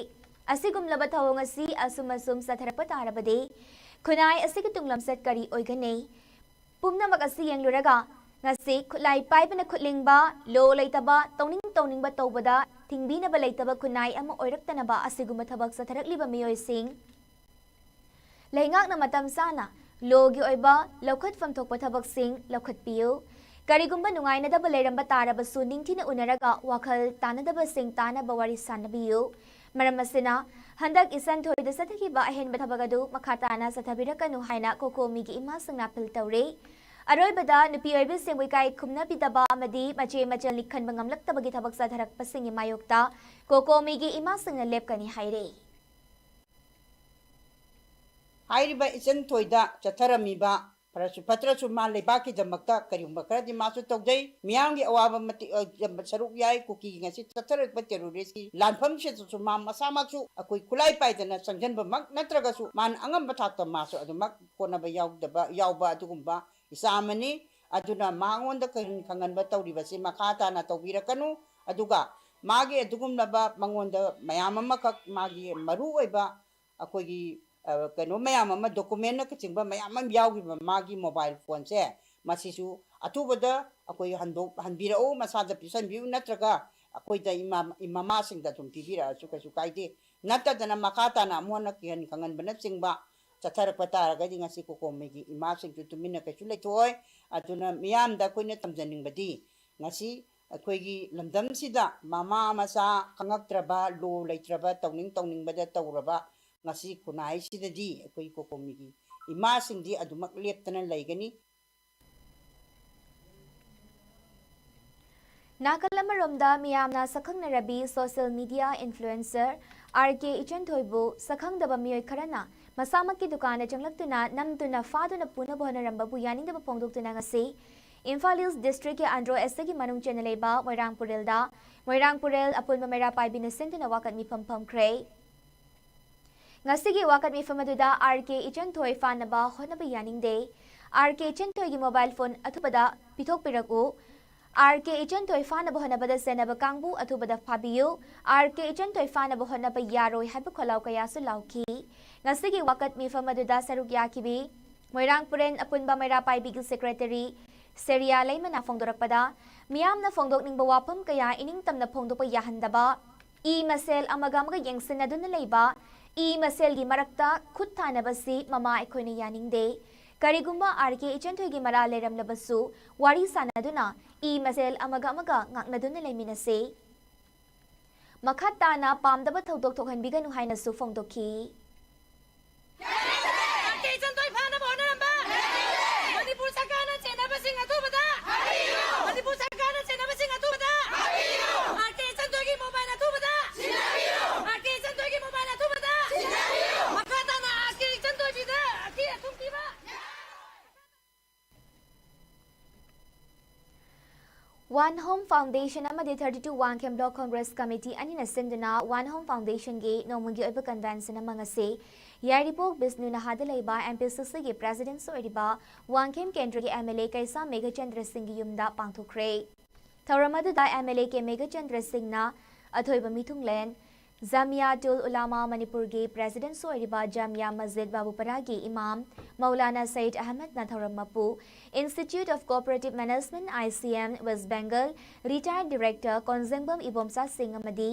ꯑꯁꯤꯒꯨꯝꯂꯕ ꯊꯧꯑꯣꯡ ꯑꯁꯤ ꯑꯁꯨꯝ ꯑꯁꯨꯝ ꯆꯠꯊꯔꯛꯄ ꯇꯥꯔꯕꯗꯤ ꯈꯨꯟꯅꯥꯏ ꯑꯁꯤꯒꯤ ꯇꯨꯡꯂꯝꯆꯠ ꯀꯔꯤ ꯑꯣꯏꯒꯅꯤ? ꯄꯨꯝꯅꯃꯛ ꯑꯁꯤ ꯌꯦꯡꯂꯨꯔꯒ ꯉꯁꯤ ꯈꯨꯠꯂꯥꯏ ꯄꯥꯏꯕꯅ ꯈꯨꯠꯂꯤꯡꯕ, ꯂꯣ ꯂꯩꯇꯕ, ꯇꯧꯅꯤꯡ ꯇꯧꯅꯤꯡꯕ ꯇꯧꯕꯗ ꯊꯤꯡꯕꯤꯅꯕ ꯂꯩꯇꯕ ꯈꯨꯟꯅꯥꯏ ꯑꯃ ꯑꯣꯏꯔꯛꯇꯅꯕ ꯑꯁꯤꯒꯨꯝꯕ ꯊꯕꯛ ꯆꯠꯊꯔꯛꯂꯤꯕ ꯃꯤꯑꯣꯏꯁꯤꯡ ꯂꯩꯉꯥꯛꯅ ꯃꯇꯝ ꯆꯥꯅ ꯂꯣꯒꯤ ꯑꯣꯏꯕ ꯂꯧꯈꯠꯐꯝ ꯊꯣꯛꯄ ꯊꯕꯛꯁꯤꯡ ꯂꯧꯈꯠꯄꯤꯌꯨ꯫ ꯀꯔꯤꯒꯨꯝꯕ ꯅꯨꯡꯉꯥꯏꯅꯗꯕ ꯂꯩꯔꯝꯕ ꯇꯥꯔꯕꯁꯨ ꯅꯤꯡꯊꯤꯅ ꯎꯅꯔꯒ ꯋꯥꯈꯜ ꯇꯥꯅꯗꯕꯁꯤꯡ ꯇꯥꯅꯕ ꯋꯥꯔꯤ ꯁꯥꯅꯕꯤꯌꯨ꯫ ꯃꯔꯝ ꯑꯁꯤꯅ ꯍꯟꯗꯛ ꯏꯆꯟ ꯊꯣꯏꯗ ꯆꯠꯊꯈꯤꯕ ꯑꯍꯦꯟꯕ ꯊꯕꯛ ꯑꯗꯨ ꯃꯈꯥ ꯇꯥꯅ ꯆꯠꯊꯕꯤꯔꯛꯀꯅꯨ ꯍꯥꯏꯅ ꯀꯣꯀꯣꯃꯤꯒꯤ ꯏꯃꯥꯁꯤꯡꯅ ꯑꯄꯤꯜ ꯇꯧꯔꯤ꯫ ꯑꯔꯣꯏꯕꯗ ꯅꯨꯄꯤ ꯑꯣꯏꯕꯤꯁꯤꯡꯕꯨ ꯏꯀꯥꯏ ꯈꯨꯝꯅꯕꯤꯗꯕ ꯑꯃꯗꯤ ꯃꯆꯦ ꯃꯆꯜ ꯂꯤꯛꯍꯟꯕ ꯉꯝꯂꯛꯇꯕꯒꯤ ꯊꯕꯛ ꯆꯠꯊꯔꯛꯄꯁꯤꯡꯒꯤ ꯃꯥꯌꯣꯛꯇ ꯀꯣꯀꯣꯃꯤꯒꯤ ꯏꯃꯥꯁꯤꯡꯅ ꯂꯦꯞꯀꯅꯤ ꯍꯥꯏꯔꯤ꯫ ꯍꯥꯏꯔꯤꯕ ꯏꯆꯟ ꯊꯣꯏꯗ ꯆꯠꯊꯔꯝꯃꯤꯕ ꯐꯔꯁꯨ ꯐꯠꯇ꯭ꯔꯁꯨ ꯃꯥ ꯂꯩꯕꯥꯛꯀꯤꯗꯃꯛꯇ ꯀꯔꯤꯒꯨꯝꯕ ꯈꯔꯗꯤ ꯃꯥꯁꯨ ꯇꯧꯖꯩ꯫ ꯃꯤꯌꯥꯝꯒꯤ ꯑꯋꯥꯕ ꯃꯇꯤꯛ, ꯑ, ꯁꯔꯨꯛ ꯌꯥꯏ꯫ ꯀꯨꯀꯤꯒꯤ ꯉꯁꯤ ꯆꯠꯊꯔꯛꯄ terrorist ꯀꯤ ꯂꯥꯟꯐꯝꯁꯤꯗꯁꯨ ꯃꯥ ꯃꯁꯥꯃꯛꯁꯨ ꯑꯩꯈꯣꯏ ꯈꯨꯠꯂꯥꯏ ꯄꯥꯏꯗꯅ ꯆꯪꯁꯤꯟꯕꯃꯛ ꯅꯠꯇ꯭ꯔꯒꯁꯨ ꯃꯥꯅ ꯑꯉꯝꯕ ꯊꯥꯛꯇ ꯃꯥꯁꯨ ꯑꯗꯨꯃꯛ ꯍꯣꯠꯅꯕ ꯌꯥꯎꯗꯕ, ꯌꯥꯎꯕ ꯑꯗꯨꯒꯨꯝꯕ ꯏꯆꯥ ꯑꯃꯅꯤ꯫ ꯑꯗꯨꯅ ꯃꯉꯣꯟꯗ ꯀꯤꯍꯟ ꯈꯪꯍꯟꯕ ꯇꯧꯔꯤꯕꯁꯤ ꯃꯈꯥ ꯇꯥꯅ ꯇꯧꯕꯤꯔꯛꯀꯅꯨ꯫ ꯑꯗꯨꯒ ꯃꯥꯒꯤ ꯑꯗꯨꯒꯨꯝꯂꯕ ꯃꯉꯣꯟꯗ ꯃꯌꯥꯝ ꯑꯃꯈꯛ ꯃꯥꯒꯤ ꯃꯔꯨ ꯑꯣꯏꯕ ꯑꯩꯈꯣꯏꯒꯤ, ꯑ, ꯀꯩꯅꯣ ꯃꯌꯥꯝ ꯑꯃ, document ꯅꯆꯤꯡꯕ ꯃꯌꯥꯝ ꯑꯃ ꯌꯥꯎꯈꯤꯕ ꯃꯥꯒꯤ mobile phone ꯁꯦ, ꯃꯁꯤꯁꯨ ꯑꯊꯨꯕꯗ ꯑꯩꯈꯣꯏ ꯍꯟꯗꯣꯛ-, ꯍꯟꯕꯤꯔꯛꯎ, ꯃꯁꯥꯗ ꯄꯤꯁꯟꯕꯤꯌꯨ, ꯅꯠꯇ꯭ꯔꯒ ꯑꯩꯈꯣꯏꯗ ꯏꯃꯥ, ꯃꯃꯥꯁꯤꯡꯗ ꯑꯗꯨꯝ ꯄꯤꯕꯤꯔꯛꯑꯁꯨ ꯀꯩꯁꯨ ꯀꯥꯏꯗꯦ꯫ ꯅꯠꯇꯗꯅ ꯃꯈꯥ ꯇꯥꯅ ꯑꯃꯨꯛ ꯍꯟꯅ ꯀꯤꯍꯟ ꯈꯪꯍꯟꯕꯅꯆꯤꯡꯕ ꯆꯠꯊꯔꯛꯄ ꯇꯥꯔꯒꯗꯤ ꯉꯁꯤ ꯀꯣꯀꯣꯃꯤꯒꯤ ꯏꯃꯥꯁꯤꯡꯁꯨ ꯇꯨꯃꯤꯟꯅ ꯀꯩꯁꯨ ꯂꯩꯊꯣꯛꯑꯣꯏ꯫ ꯑꯗꯨꯅ ꯃꯤꯌꯥꯝꯗ ꯑꯩꯈꯣꯏꯅ ꯇꯝꯖꯅꯤꯡꯕꯗꯤ ꯉꯁꯤ ꯑꯩꯈꯣꯏꯒꯤ ꯂꯝꯗꯝꯁꯤꯗ ꯃꯃꯥ ꯃꯆꯥ ꯈꯪꯉꯛꯇ꯭ꯔꯕ, ꯂꯣ ꯂꯩꯇ꯭ꯔꯕ, ꯇꯧꯅꯤꯡ ꯇꯧꯅꯤꯡꯕꯗ ꯇꯧꯔꯕ ꯉꯁꯤ ꯈꯨꯟꯅꯥꯏꯁꯤꯗꯗꯤ ꯑꯩꯈꯣꯏ ꯀꯣꯀꯣꯃꯤꯒꯤ ꯏꯃꯥꯁꯤꯡꯗꯤ ꯑꯗꯨꯃꯛ ꯂꯦꯞꯇꯅ ꯂꯩꯒꯅꯤ꯫ ꯅꯥꯀꯜ ꯑꯃꯔꯣꯝꯗ ꯃꯤꯌꯥꯝꯅ ꯁꯛꯈꯪꯅꯔꯕꯤ social media influencer R K ꯏꯆꯟꯊꯣꯏꯕꯨ ꯁꯛꯈꯪꯗꯕ ꯃꯤꯑꯣꯏ ꯈꯔꯅ ꯃꯁꯥꯃꯛꯀꯤ ꯗꯨꯀꯥꯟꯗ ꯆꯪꯂꯛꯇꯨꯅ ꯅꯝꯗꯨꯅ ꯐꯥꯗꯨꯅ ꯄꯨꯅꯕ ꯍꯣꯠꯅꯔꯝꯕꯕꯨ ꯌꯥꯅꯤꯡꯗꯕ ꯐꯣꯡꯗꯣꯛꯇꯨꯅ ꯉꯁꯤ ꯏꯝꯐꯥꯜ East district ꯀꯤ ꯑꯟꯗ꯭ꯔꯣ ꯑꯦꯁꯇꯒꯤ ꯃꯅꯨꯡ ꯆꯟꯅ ꯂꯩꯕ ꯃꯣꯏꯔꯥꯡ ꯄꯨꯔꯦꯜꯗ ꯃꯣꯏꯔꯥꯡ ꯄꯨꯔꯦꯜ ꯑꯄꯨꯟꯕ ꯃꯩꯔꯥ ꯄꯥꯏꯕꯤꯅ ꯁꯤꯟꯗꯨꯅ ꯋꯥꯀꯠ ꯃꯤꯐꯝ ꯐꯝꯈ꯭ꯔꯦ꯫ ꯉꯁꯤꯒꯤ ꯋꯥꯀꯠ ꯃꯤꯐꯝ ꯑꯗꯨꯗ R K ꯏꯆꯟꯊꯣꯏ ꯐꯥꯅꯕ ꯍꯣꯠꯅꯕ ꯌꯥꯅꯤꯡꯗꯦ꯫ R K ꯏꯆꯟꯊꯣꯏꯒꯤ mobile phone ꯑꯊꯨꯕꯗ ꯄꯤꯊꯣꯛꯄꯤꯔꯛꯎ꯫ R K ꯏꯆꯟꯊꯣꯏ ꯐꯥꯅꯕ ꯍꯣꯠꯅꯕꯗ ꯆꯦꯟꯅꯕ ꯀꯥꯡꯕꯨ ꯑꯊꯨꯕꯗ ꯐꯥꯕꯤꯌꯨ꯫ R K ꯏꯆꯟꯊꯣꯏ ꯐꯥꯅꯕ ꯍꯣꯠꯅꯕ ꯌꯥꯔꯣꯏ ꯍꯥꯏꯕ ꯈꯣꯜꯂꯥꯎ ꯀꯌꯥꯁꯨ ꯂꯥꯎꯈꯤ꯫ ꯉꯁꯤꯒꯤ ꯋꯥꯀꯠ ꯃꯤꯐꯝ ꯑꯗꯨꯗ ꯁꯔꯨꯛ ꯌꯥꯈꯤꯕꯤ ꯃꯣꯏꯔꯥꯡ ꯄꯨꯔꯦꯟ ꯑꯄꯨꯟꯕ ꯃꯩꯔꯥ ꯄꯥꯏꯕꯤꯒꯤ secretary ꯁꯦꯔꯤꯌꯥ ꯂꯩꯃꯅ ꯐꯣꯡꯗꯣꯔꯛꯄꯗ, ꯃꯤꯌꯥꯝꯅ ꯐꯣꯡꯗꯣꯛꯅꯤꯡꯕ ꯋꯥꯐꯝ ꯀꯌꯥ ꯏꯅꯤꯡ ꯇꯝꯅ ꯐꯣꯡꯗꯣꯛꯄ ꯌꯥꯍꯟꯗꯕ, ꯏ ꯃꯁꯦꯜ ꯑꯃꯒ ꯑꯃꯒ ꯌꯦꯡꯁꯤꯟꯅꯗꯨꯅ ꯂꯩꯕ, ꯏ ꯃꯁꯦꯜꯒꯤ ꯃꯔꯛꯇ ꯈꯨꯠ ꯊꯥꯅꯕꯁꯤ ꯃꯃꯥ ꯑꯩꯈꯣꯏꯅ ꯌꯥꯅꯤꯡꯗꯦ꯫ ꯀꯔꯤꯒꯨꯝꯕ R K ꯏꯆꯟꯊꯣꯏꯒꯤ ꯃꯔꯥꯜ ꯂꯩꯔꯝꯂꯕꯁꯨ ꯋꯥꯔꯤ ꯁꯥꯅꯗꯨꯅ ꯏ ꯃꯁꯦꯜ ꯑꯃꯒ ꯑꯃꯒ ꯉꯥꯛꯅꯗꯨꯅ ꯂꯩꯃꯤꯟꯅꯁꯤ꯫ ꯃꯈꯥ ꯇꯥꯅ ꯄꯥꯝꯗꯕ ꯊꯧꯗꯣꯛ ꯊꯣꯛꯍꯟꯕꯤꯒꯅꯨ ꯍꯥꯏꯅꯁꯨ ꯐꯣꯡꯗꯣꯛꯈꯤ꯫ R K ꯏꯆꯟꯊꯣꯏ ꯐꯥꯅꯕ ꯍꯣꯠꯅꯔꯝꯕ ꯃꯅꯤꯄꯨꯔ ꯁꯔꯀꯥꯔꯅ ꯆꯦꯟꯅꯕꯁꯤꯡ ꯑꯊꯨꯕꯗ, ꯃꯅꯤꯄꯨꯔ ꯁꯔꯀꯥꯔꯅ ꯆꯦꯟꯅꯕꯁꯤꯡ ꯑꯊꯨꯕꯗ, R K ꯏꯆꯟꯊꯣꯏꯒꯤ mobile ꯑꯊꯨꯕꯗ, R K ꯏꯆꯟꯊꯣꯏꯒꯤ mobile ꯑꯊꯨꯕꯗ, ꯃꯈꯥ ꯇꯥꯅ R K ꯏꯆꯟꯊꯣꯏꯕꯤꯗ ꯑꯀꯤ ꯑꯈꯨꯝ ꯄꯤꯕ꯫ One Home Foundation ꯑꯃꯗꯤ thirty-two Wangkhem Block Congress Committee ꯑꯅꯤꯅ ꯁꯤꯟꯗꯨꯅ One Home Foundationꯒꯤ ꯅꯣꯡꯃꯒꯤ ꯑꯣꯏꯕ convention ꯑꯃ ꯉꯁꯤ ꯌꯥꯏꯔꯤꯄꯣꯛ ꯕꯤꯁꯅꯨ ꯅꯍꯥꯗ ꯂꯩꯕ MPCCꯒꯤ president ꯑꯣꯏꯔꯤꯕ ꯋꯥꯡꯈꯦꯝ ꯀꯦꯟꯗ꯭ꯔꯒꯤ MLA ꯀꯩꯁꯥꯝ ꯃꯦꯘꯆꯟꯗ꯭ꯔ ꯁꯤꯡꯒꯤ ꯌꯨꯝꯗ ꯄꯥꯡꯊꯣꯛꯈ꯭ꯔꯦ꯫ ꯊꯧꯔꯝ ꯑꯗꯨꯗ MLA ꯀꯦ ꯃꯦꯘꯆꯟꯗ꯭ꯔ ꯁꯤꯡꯅ ꯑꯊꯣꯏꯕ ꯃꯤꯊꯨꯡꯂꯦꯟ, ꯖꯥꯃꯤꯌꯥꯇꯨꯜ ꯎꯂꯥꯃꯥ ꯃꯅꯤꯄꯨꯔꯒꯤ president ꯑꯣꯏꯔꯤꯕ ꯖꯥꯃꯤꯌꯥ ꯃꯁꯖꯤꯗ ꯕꯥꯕꯨꯄꯔꯥꯒꯤ ꯏꯃꯥꯝ ꯃꯧꯂꯥꯅꯥ ꯁꯌꯤꯗ ꯑꯍꯃꯗꯅ ꯊꯧꯔꯝ ꯃꯄꯨ, Institute of Cooperative Management, ICM, West Bengal, retired director ꯀꯣꯟꯖꯦꯡꯕꯝ Ibomcha ꯁꯤꯡ ꯑꯃꯗꯤ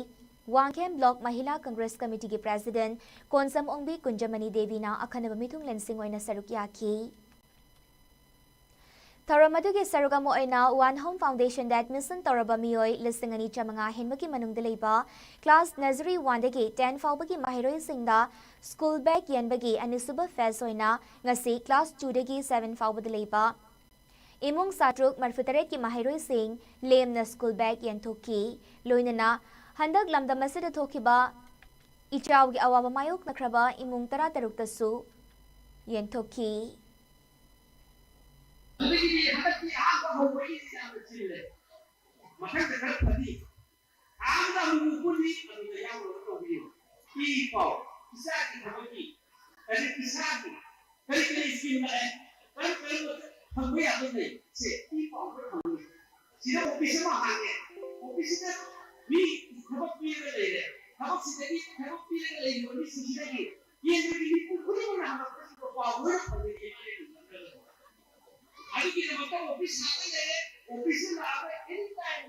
Wangkhem Block Mahila Congress Committeeꯒꯤ president Konsam ꯑꯣꯡꯕꯤ ꯀꯨꯟꯖꯃꯅꯤ ꯗꯦꯕꯤꯅ ꯑꯈꯟꯅꯕ ꯃꯤꯊꯨꯡꯂꯦꯟꯁꯤꯡ ꯑꯣꯏꯅ ꯁꯔꯨꯛ ꯌꯥꯈꯤ꯫ ꯊꯧꯔꯝ ꯑꯗꯨꯒꯤ ꯁꯔꯨꯛ ꯑꯃ ꯑꯣꯏꯅ One Home Foundationꯗ admission ꯇꯧꯔꯕ ꯃꯤꯑꯣꯏ ꯂꯤꯁꯤꯡ ꯑꯅꯤ ꯆꯥꯃꯉꯥ ꯍꯦꯟꯕꯒꯤ ꯃꯅꯨꯡꯗ ꯂꯩꯕ class nursery oneꯗꯒꯤ ten ꯐꯥꯎꯕꯒꯤ ꯃꯍꯩꯔꯣꯏꯁꯤꯡꯗ school bag ꯌꯦꯟꯕꯒꯤ ꯑꯅꯤꯁꯨꯕ phase ꯑꯣꯏꯅ ꯉꯁꯤ class twoꯗꯒꯤ seven ꯐꯥꯎꯕꯗ ꯂꯩꯕ ꯏꯃꯨꯡ ꯆꯥꯇ꯭ꯔꯨꯛ ꯃꯔꯤꯐꯨꯇꯔꯦꯠꯀꯤ ꯃꯍꯩꯔꯣꯏꯁꯤꯡ ꯂꯦꯝꯅ school bag ꯌꯦꯟꯊꯣꯛꯈꯤ꯫ ꯂꯣꯏꯅꯅ ꯍꯟꯗꯛ ꯂꯝꯗꯝ ꯑꯁꯤꯗ ꯊꯣꯛꯈꯤꯕ ꯏꯆꯥꯎꯒꯤ ꯑꯋꯥꯕ ꯃꯥꯌꯣꯛꯅꯈ꯭ꯔꯕ ꯏꯃꯨꯡ ꯇꯔꯥꯇꯔꯨꯛꯇꯁꯨ ꯌꯦꯟꯊꯣꯛꯈꯤ꯫ ꯑꯗꯒꯤꯗꯤ ꯍꯟꯗꯛꯀꯤ ꯑꯍꯥꯟꯕ ꯍꯧꯕꯒꯤ ꯌꯥꯝꯅ ꯆꯤꯜꯂꯦ꯫ ꯃꯊꯪꯗ ꯈꯔ ꯐꯅꯤ꯫ ꯊꯥ ꯑꯃꯗ ꯑꯃꯨꯛ ꯄꯨꯜꯂꯤ, ꯑꯗꯨꯗ ꯌꯥꯎꯅꯕ ꯇꯧꯕꯤꯌꯨ꯫ ꯏ ꯄꯥꯎ, ꯏꯆꯥꯒꯤ ꯊꯕꯛꯀꯤ, ꯑꯗꯩ ꯏꯁꯥꯒꯤ ꯀꯔꯤ ꯀꯔꯤ scheme ꯂꯥꯛꯑꯦ, ꯀꯔꯝ ꯀꯔꯝꯕ ꯐꯪꯕ ꯌꯥꯕ ꯂꯩ, ꯁꯦ ꯏ ꯄꯥꯎ ꯈꯔ ꯐꯪꯉꯤ꯫ ꯁꯤꯗ office ꯑꯃ ꯍꯥꯡꯉꯦ, officeꯁꯤꯗ ꯃꯤ ꯊꯕꯛ ꯄꯤꯔꯒ ꯂꯩꯔꯦ, ꯊꯕꯛꯁꯤꯗꯒꯤ ꯊꯕꯛ ꯄꯤꯔꯒ ꯂꯩꯔꯤꯕ ꯃꯤꯁꯤꯡꯁꯤꯗꯒꯤ ꯀꯦꯟꯗ꯭ꯔꯒꯤ ꯃꯤꯄꯨꯝ ꯈꯨꯗꯤꯡꯃꯛꯅ ꯍꯪꯉꯛꯄꯁꯤꯡꯗꯣ ꯄꯥꯎ ꯂꯣꯏꯅ ꯐꯪꯒꯅꯤ꯫ ꯑꯗꯨꯒꯤꯗꯃꯛꯇ office ꯍꯥꯡꯉ ꯂꯩꯔꯦ, officeꯇ ꯂꯥꯛꯑꯒ anytime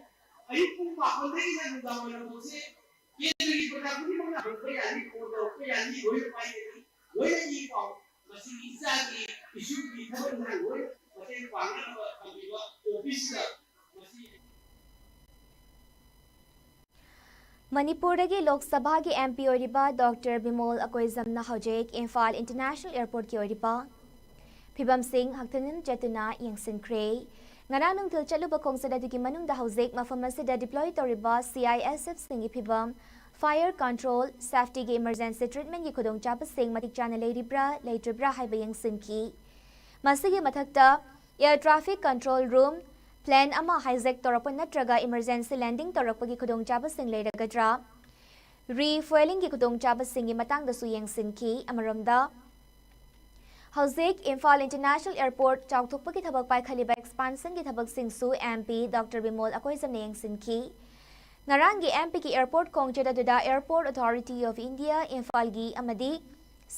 ꯑꯌꯨꯛ ꯄꯨꯡ ꯃꯥꯄꯟꯗꯒꯤꯅ ꯅꯨꯡꯗꯥꯡ ꯋꯥꯏꯔꯝ ꯐꯥꯎꯁꯦ ꯀꯦꯟꯗ꯭ꯔꯒꯤ ꯄ꯭ꯔꯖꯥ ꯈꯨꯗꯤꯡꯃꯛꯅ ꯍꯪꯕ ꯌꯥꯅꯤ, phone ꯇꯧꯔꯛꯄ ꯌꯥꯅꯤ, ꯂꯣꯏꯅ ꯄꯥꯏꯒꯅꯤ, ꯂꯣꯏꯅ ꯏ ꯄꯥꯎ꯫ ꯃꯁꯤꯒꯤ ꯏꯆꯥꯒꯤ ꯏꯁꯨꯒꯤ ꯊꯕꯛ ꯏꯪꯈꯥꯡ ꯂꯣꯏꯅ ꯃꯇꯦꯡ ꯄꯥꯡꯅꯅꯕ ꯊꯝꯕꯤꯕ officeꯇ ꯃꯁꯤ ꯃꯅꯤꯄꯨꯔꯗꯒꯤ ꯂꯣꯛ ꯁꯚꯥꯒꯤ MP ꯑꯣꯏꯔꯤꯕ Doctor ꯕꯤꯃꯣꯜ ꯑꯀꯣꯏꯖꯝꯅ ꯍꯧꯖꯤꯛ ꯏꯝꯐꯥꯜ International Airportꯀꯤ ꯑꯣꯏꯔꯤꯕ ꯐꯤꯕꯝꯁꯤꯡ ꯍꯛꯊꯦꯡꯅꯅ ꯆꯠꯇꯨꯅ ꯌꯦꯡꯁꯤꯟꯈ꯭ꯔꯦ꯫ ꯉꯔꯥꯡ ꯅꯨꯡꯊꯤꯜ ꯆꯠꯂꯨꯕ ꯈꯣꯡꯆꯠ ꯑꯗꯨꯒꯤ ꯃꯅꯨꯡꯗ ꯍꯧꯖꯤꯛ ꯃꯐꯝ ꯑꯁꯤꯗ deploy ꯇꯧꯔꯤꯕ CISFꯁꯤꯡꯒꯤ ꯐꯤꯕꯝ, fire control, safetyꯒꯤ emergency treatmentꯀꯤ ꯈꯨꯗꯣꯡꯆꯥꯕꯁꯤꯡ ꯃꯇꯤꯛ ꯆꯥꯅ ꯂꯩꯔꯤꯕ꯭ꯔꯥ, ꯂꯩꯇ꯭ꯔꯤꯕ꯭ꯔꯥ ꯍꯥꯏꯕ ꯌꯦꯡꯁꯤꯟꯈꯤ꯫ ꯃꯁꯤꯒꯤ ꯃꯊꯛꯇ Air Traffic Control Room, plane ꯑꯃ hijack ꯇꯧꯔꯛꯄ ꯅꯠꯇ꯭ꯔꯒ emergency landing ꯇꯧꯔꯛꯄꯒꯤ ꯈꯨꯗꯣꯡꯆꯥꯕꯁꯤꯡ ꯂꯩꯔꯒꯗ꯭ꯔꯥ? Refuelingꯒꯤ ꯈꯨꯗꯣꯡꯆꯥꯕꯁꯤꯡꯒꯤ ꯃꯇꯥꯡꯗꯁꯨ ꯌꯦꯡꯁꯤꯟꯈꯤ꯫ ꯑꯃꯔꯣꯝꯗ, ꯍꯧꯖꯤꯛ ꯏꯝꯐꯥꯜ International Airport ꯆꯥꯎꯊꯣꯛꯄꯒꯤ ꯊꯕꯛ ꯄꯥꯏꯈꯠꯂꯤꯕ expansionꯒꯤ ꯊꯕꯛꯁꯤꯡꯁꯨ MP Doctor ꯕꯤꯃꯣꯜ ꯑꯀꯣꯏꯖꯝꯅ ꯌꯦꯡꯁꯤꯟꯈꯤ꯫ ꯉꯔꯥꯡꯒꯤ MPꯒꯤ airport ꯈꯣꯡꯆꯠ ꯑꯗꯨꯗ Airport Authority of India ꯏꯝꯐꯥꯜꯒꯤ ꯑꯃꯗꯤ